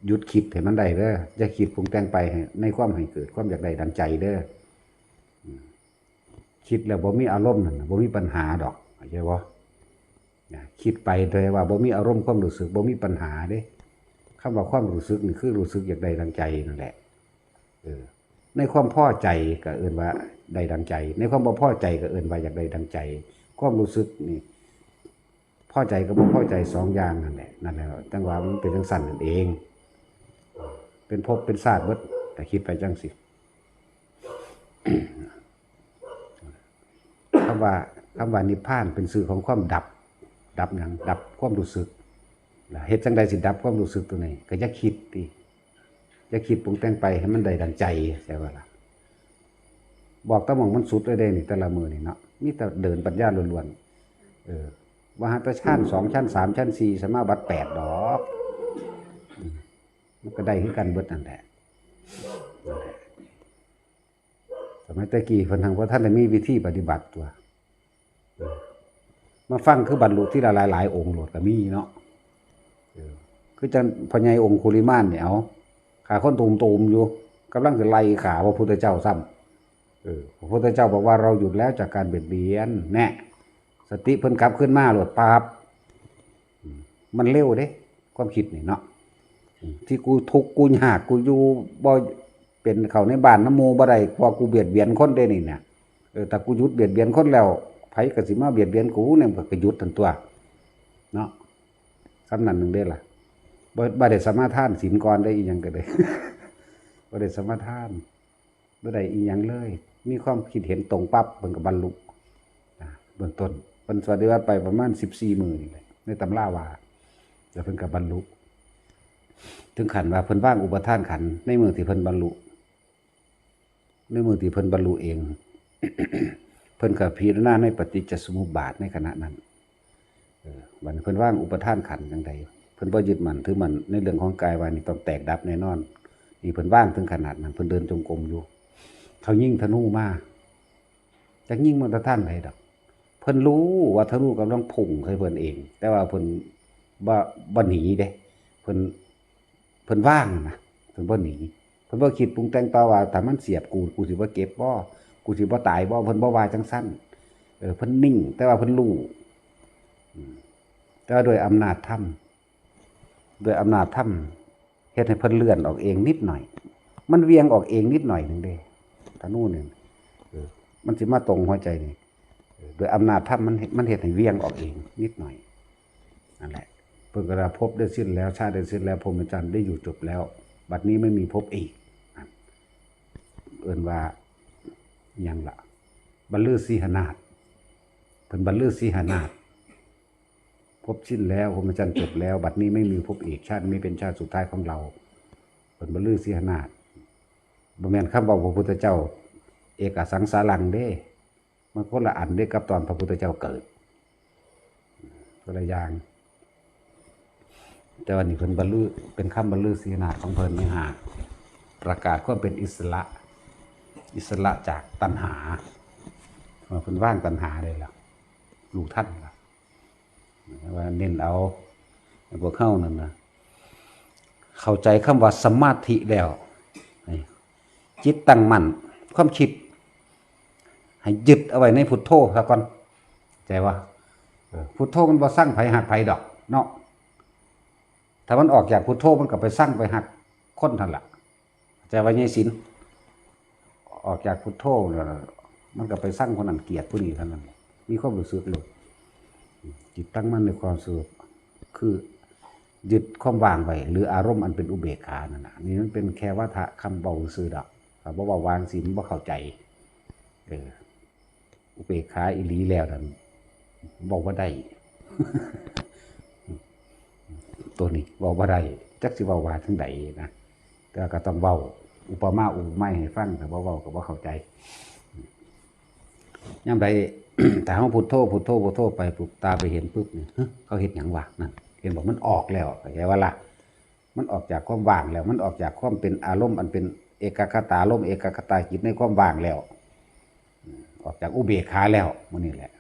ຢຸດຄິດໃຫ້ມັນໄດ້ເດີ ຢ່າຄິດປຸງແຕ່ງໄປໃຫ້ ໃນຄວາມໃຫ້ເກີດຄວາມຢາກໄດ້ດັ່ງໃຈເດີ ອືມ ຄິດແລ້ວບໍ່ມີອາລົມນັ້ນ ບໍ່ມີບັນຫາດອກ ເຂົ້າໃຈບໍ່? ນະ ຄິດໄປໂດຍວ່າບໍ່ມີອາລົມຄວາມຮູ້ສຶກ ບໍ່ມີບັນຫາເດ້ ຄຳວ່າຄວາມຮູ້ສຶກນີ້ຄືຮູ້ສຶກຢາກໄດ້ດັ່ງໃຈນັ້ນແຫຼະ ເອີ ໃນຄວາມພໍໃຈກໍເອີ້ນວ່າໄດ້ດັ່ງໃຈ ໃນຄວາມບໍ່ພໍໃຈກໍເອີ້ນວ່າຢາກໄດ້ດັ່ງໃຈ ຄວາມຮູ້ສຶກນີ້ພໍໃຈກັບບໍ່ພໍໃຈສອງຢ່າງນັ້ນແຫຼະ ນັ້ນແຫຼະ ຈັ່ງວ່າມັນເປັນຈັ່ງຊັ້ນນັ້ນເອງ ເປັນພົບເປັນຊາດເບິດ ຖ້າຄິດໄປຈັ່ງຊີ້ ຄຳວ່າ ຄຳວ່ານິບພານເປັນຊື່ຂອງຄວາມດັບ ດັບຫຍັງ? ດັບຄວາມຮູ້ສຶກ ແລ້ວເຮັດຈັ່ງໃດຊິດັບຄວາມຮູ້ສຶກຕົວນີ້? ກໍຢ່າຄິດຕິ ຢ່າຄິດປຸງແຕ່ງໄປໃຫ້ມັນໄດ້ດັ່ງໃຈ ເຂົ້າໃຈບໍ່ລະ? ບອກແຕ່ໝ່ອງມັນສຸດເລີຍເດ້ນີ້ ແຕ່ລະມື້ນີ້ເນາະ ມີແຕ່ເດີນປັນຍາລ້ວນໆ ເອີ ບໍ່ຫາແຕ່ຊັ້ນສອງ ຊັ້ນສາມ ຊັ້ນສີ່ ສະມາບັດແປດດອກ ອືມ ມັນກໍໄດ້ຄືກັນເບິດນັ້ນແຫຼະ ນັ້ນແຫຼະ. ສະໄໝແຕ່ກີ້ເພິ່ນທັງບໍ່ທັນໄດ້ມີວິທີປະຕິບັດຕົວະ ເອີ ມາຟັງຄືບັນລຸທີລະຫຼາຍໆອົງໂລດກໍມີເນາະ ເອີ ຄືຈັ່ງພໍ່ໃຫຍ່ອົງຄຸລິມານນີ້ ເອົາ ຂ້າຄົນຕູມໆຢູ່ ກຳລັງຊິໄລ່ຂ້າພະພຸດທະເຈົ້າຊ້ຳ ເອີ ພະພຸດທະເຈົ້າບອກວ່າ ເຮົາຢຸດແລ້ວຈາກການບຽດບຽນ ແນ່ ສະຕິເພິ່ນກັບຄືນມາໂລດ ປັບ ອືມ ມັນເລັວເດ້ ຄວາມຄິດນີ້ເນາະ ອືມ ທີ່ກູທຸກກູຍາກ ກູຢູ່ບໍ່ເປັນ ເຂົ້າໃນບ້ານນຳໝູ່ບໍ່ໄດ້ ເພາະວ່າກູບຽດບຽນຄົນເດ້ນີ້ນະ ເອີ ຖ້າກູຢຸດບຽດບຽນຄົນແລ້ວ ໃຜກໍຊິມາບຽດບຽນກູ ໃນເມື່ອກະຢຸດຫັ້ນຕົວະ ເນາະ ສ່ຳນັ້ນໜຶ່ງເດ້ລະ ບໍ່ ບໍ່ໄດ້ສະມາທານສິນກ່ອນເດ້ ອີ່ຫຍັງກໍໄດ້ ບໍ່ໄດ້ສະມາທານ ບໍ່ໄດ້ອີ່ຫຍັງເລີຍ ມີຄວາມຄິດເຫັນຕົງປັບ ເພິ່ນກໍບັນລຸ ອາ ເບື້ອງຕົ້ນ ເພິ່ນປະຕິບັດໄປປະມານສິບສີ່ມື້ນີ້ແຫຼະ ໃນຕຳລາວ່າ ແລ້ວເພິ່ນກໍບັນລຸ ເຖິງຂັ້ນວ່າເພິ່ນວາງອຸປະທານຂັນ ໃນມື້ທີ່ເພິ່ນບັນລຸ ໃນມື້ທີ່ເພິ່ນບັນລຸເອງ ເພິ່ນກໍພິຈາລະນາໃນປະຕິດຈະສະມຸບບາດໃນຂະນະນັ້ນ ເອີ ບັດນີ້ເພິ່ນວາງອຸປະທານຂັນຈັ່ງໃດ ເພິ່ນບໍ່ຍຶດໝັ້ນຖືໝັ້ນໃນເລື່ອງຂອງກາຍວ່ານີ້ຕ້ອງແຕກດັບແນ່ນອນ ນີ້ເພິ່ນວາງເຖິງຂະໜາດນັ້ນ ເພິ່ນເດີນຈົງກົມຢູ່ ເຂົາຍິງທະນູມາ ຈັກຍິງມາແຕ່ທາງໃດດອກ ເພິ່ນຮູ້ວ່າທະນູກຳລັງພຸ່ງໃສ່ເພິ່ນເອງ ແຕ່ວ່າເພິ່ນບໍ່ ບໍ່ໜີເດ້ ເພິ່ນ ເພິ່ນວາງນະ ເພິ່ນບໍ່ໜີ ເພິ່ນບໍ່ຄິດປຸງແຕ່ງຕໍ່ວ່າ ຖ້າມັນສຽບກູ ກູຊິບໍ່ເຈັບບໍ່? ກູຊິບໍ່ຕາຍບໍ່? ເພິ່ນບໍ່ວ່າຈັ່ງຊັ້ນ ເອີ ເພິ່ນນິ່ງ ແຕ່ວ່າເພິ່ນຮູ້ ອືມ ແຕ່ວ່າດ້ວຍອຳນາດທຳ ດ້ວຍອຳນາດທຳ ເຮັດໃຫ້ເພິ່ນເລື່ອນອອກເອງນິດໜ້ອຍ ມັນຫວ່ຽງອອກເອງນິດໜ້ອຍໜຶ່ງເດ້ ທະນູນີ້ ເອີ ມັນຊິມາຕົງຫົວໃຈນີ້ ເອີ ດ້ວຍອຳນາດທຳ ມັນ ມັນເຮັດໃຫ້ຫວ່ຽງອອກເອງນິດໜ້ອຍ ນັ້ນແຫຼະ ເພິ່ນກໍວ່າ ພົບໄດ້ສິ້ນແລ້ວ ຊາດໄດ້ສິ້ນແລ້ວ ພົມມະຈັນໄດ້ຢູ່ຈົບແລ້ວ ບັດນີ້ໄມ່ມີພົບອີກ ນັ້ນ ເອີ້ນວ່າຫຍັງລະ ບັນລືສີຫະນາດ ເພິ່ນບັນລືສີຫະນາດ. บสิ้นแล้ว พรหมจรรย์จบแล้ว บัดนี้ไม่มีพบอีก ชาตินี้เป็นชาติสุดท้ายของเรา เพิ่นบรรลือสีหนาฏ บ่แม่นคำเว้าพระพุทธเจ้า เอกสังสารังเด้ มันคนละอันเด้กับตอนพระพุทธเจ้าเกิด คนละอย่าง แต่ว่านี่เพิ่นบรรลือ เป็นคำบรรลือสีหนาฏของเพิ่นนี่ฮะ ประกาศความเป็นอิสระ อิสระจากตัณหา ว่าเพิ่นวางตัณหาได้แล้ว รู้ทันแล้ว ว่าเน้นเอาให้พวกเฮานั่นนะ เข้าใจคำว่าสมาธิแล้ว ให้จิตตั้งมั่น ความคิดให้ยึดเอาไว้ในพุทโธซะก่อน เข้าใจบ่? เออ พุทโธมันบ่ซังไผฮักไผดอกเนาะ ถ้ามันออกจากพุทโธมันก็ไปซังไปฮักคนนั่นล่ะ เข้าใจว่าไงสิน ออกจากพุทโธแล้วมันก็ไปซังคนนั้นเกลียดผู้นี้เท่านั้น มีความรู้สึกโลด จิตตั้งมั่นในความสงบ คือยึดความว่างไว้ หรืออารมณ์อันเป็นอุเบกขานั่นน่ะ นี่มันเป็นแค่วาทะคำเว้าซื่อดอก ถ้าบ่เว้าวางสิมันบ่เข้าใจ เออ อุเบกขาอีหลีแล้วนั่นเว้าบ่ได้ ตัวนี้เว้าบ่ได้ จักสิเว้าว่าจั่งใดนะ แต่ว่าก็ต้องเว้าอุปมาอุปไมยให้ฟัง ถ้าบ่เว้าก็บ่เข้าใจ ยามใด ถ้าเฮาพุทโธ พุทโธ พุทโธไปปุ๊บ ตาไปเห็นปุ๊บนี่ ฮะ เขาเฮ็ดหยังวะ นั่น เห็นบ่ มันออกแล้ว เข้าใจบ่ล่ะ มันออกจากความว่างแล้ว มันออกจากความเป็นอารมณ์อันเป็นเอกัคคตารมณ์ เอกัคคตาจิตในความว่างแล้ว ออกจากอุเบกขาแล้ว หมู่นี้แหละ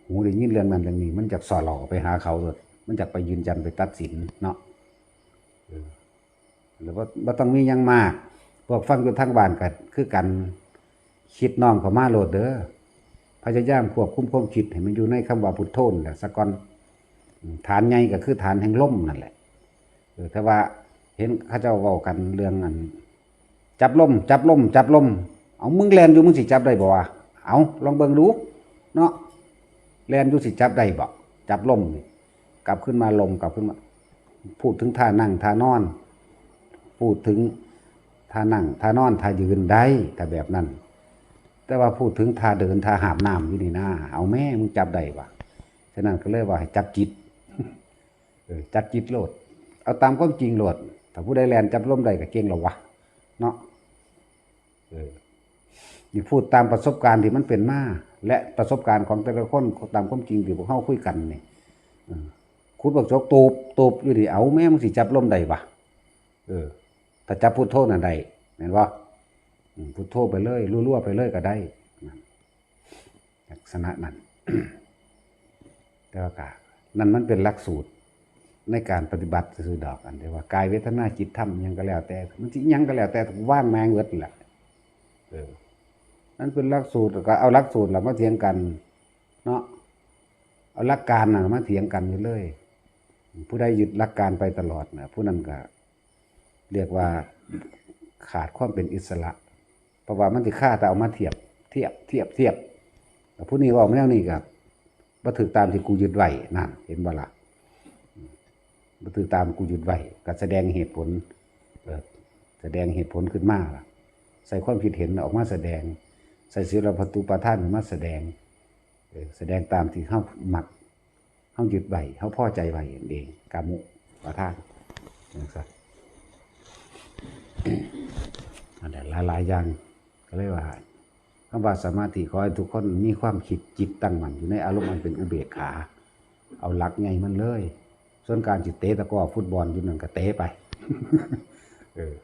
หูได้ยินเรื่องนั้นเรื่องนี้ มันจักส่อหลอกไปหาเขาโลด มันจักไปยืนยันไปตัดสินเนาะ เออ แล้วบ่ บ่ต้องมีหยังมาก พวกฟังอยู่ทางบ้านก็คือกัน คิดน้อมเข้ามาโลดเด้อ พยายามควบคุมความคิดให้มันอยู่ในคำว่าพุทโธนั่นแหละซะก่อน อืม ฐานใหญ่ก็คือฐานแห่งลมนั่นแหละ เออ ถ้าว่าเห็นเขาเจ้าเว้ากันเรื่องอัน จับลม จับลม จับลม เอา มึงแล่นอยู่ มึงสิจับได้บ่วะ เอา ลองเบิ่งดูเนาะ แล่นอยู่สิจับได้บ่ จับลมนี่ กลับขึ้นมาลม กลับขึ้นมา พูดถึงท่านั่ง ท่านอน พูดถึงท่านั่ง ท่านอน ท่ายืนได้ ถ้าแบบนั้น แต่ว่าพูดถึงท่าเดิน ท่าหาบน้ำอยู่นี่นะ เอาแม่ มึงจับได้บ่ ฉะนั้นก็เลยว่าให้จับจิต เออ จับจิตโลด เอาตามความจริงโลด ถ้าผู้ใดแล่นจับลมได้ก็เก่งแล้ววะ เนาะ เออ นี่พูดตามประสบการณ์ที่มันเป็นมา และประสบการณ์ของแต่ละคน ตามความจริงที่พวกเฮาคุยกันนี่ เออ ขุดบักจกตูบ ตูบอยู่นี่ เอาแม่ มึงสิจับลมได้วะ เออ ถ้าจับพุทโธนั่นได้ แม่นบ่ อืม พุทโธไปเลย รัวๆ ไปเลยก็ได้ นั่น ลักษณะนั้น แต่ว่าก็ นั่นมันเป็นหลักสูตรในการปฏิบัติซื่อๆ ดอก อันที่ว่ากายเวทนาจิตธรรมอิหยังก็แล้วแต่ มันสิอิหยังก็แล้วแต่ วางแม่งเบิดนั่นแหละ เออ นั่นเป็นหลักสูตร ก็เอาหลักสูตรล่ะมาเถียงกันเนาะ เอาหลักการน่ะมาเถียงกันอยู่เลย ผู้ใดยึดหลักการไปตลอดน่ะ ผู้นั้นก็ เรียกว่าขาดความเป็นอิสระ เพราะว่ามันสิคาแต่เอามาเทียบ เทียบ เทียบ เทียบ แล้วผู้นี้เว้ามาแนวนี้ก็บ่ถืกตามที่กูยึดไว้ นั่น เห็นบ่ล่ะ บ่ถืกตามกูยึดไว้ ก็แสดงเหตุผล เอ่อ แสดงเหตุผลขึ้นมาล่ะ ใส่ความคิดเห็นออกมาแสดง ใส่ศีลปทุปปาทานออกมาแสดง เอ่อ แสดงตามที่เฮามัก เฮายึดไว้ เฮาพอใจไว้นั่นเอง กามุปาทาน จั่งซั้น อันนั้นหลายๆ อย่าง ก็เลยว่า คำว่าสมาธิ ขอให้ทุกคนมีความคิดจิตตั้งมั่นอยู่ในอารมณ์อันเป็นอุเบกขา เอาหลักใหญ่มันเลย ส่วนการสิเตะตะกร้อฟุตบอลอยู่นั่นก็เตะไป เออ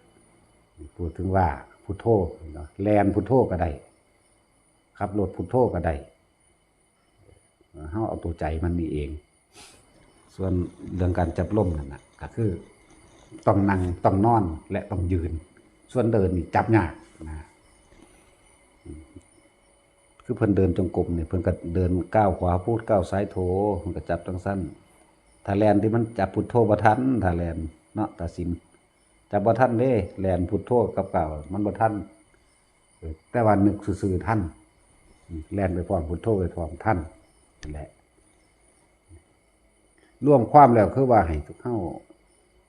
พูดถึงว่าพุทโธเนาะ แล่นพุทโธก็ได้ ขับรถพุทโธก็ได้ เฮาเอาตัวใจมันนี่เอง ส่วนเรื่องการจับลมนั่นน่ะ ก็คือต้องนั่ง ต้องนอน และต้องยืน ส่วนเดินนี่จับยากนะ คือเพิ่นเดินจงกรมนี่ เพิ่นก็เดินก้าวขวาพุท ก้าวซ้ายโธ เพิ่นก็จับจั่งซั้น ถ้าแล่นที่มันจับพุทโธบ่ทัน ถ้าแล่นเนาะ ถ้าศีลจับบ่ทันเด้ แล่นพุทโธกับก้าวมันบ่ทัน เออ แต่ว่านึกซื่อๆ ทัน อืม แล่นไปพร้อมพุทโธไปพร้อมทัน นั่นแหละ รวมความแล้วคือว่าให้เฮา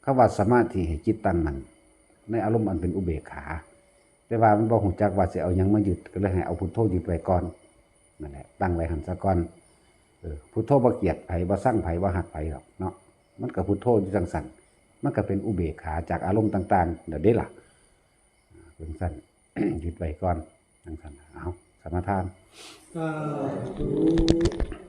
คำว่าสมาธิให้จิตตั้งมั่นในอารมณ์อันเป็นอุเบกขา แต่ว่ามันบ่ฮู้จักว่าสิเอาหยังมายึด ก็เลยให้เอาพุทโธยึดไว้ก่อน นั่นแหละ ตั้งไว้หั่นซะก่อน ເອີ ພຸດໂທບໍ່ກຽດໃຜ ບໍ່ຊັງໃຜ ບໍ່ຮັກໃຜດອກເນາະ ມັນກໍພຸດໂທຢູ່ຈັ່ງຊັ້ນ ມັນກໍເປັນອຸເບກຂາຈາກອາລົມຕ່າງໆ ແລ້ວເດ້ລະ ເປັນຊັ້ນ ຢຸດໄວ້ກ່ອນ ຈັ່ງຊັ້ນ ເອົາ ສະມາທານ ສາທຸ.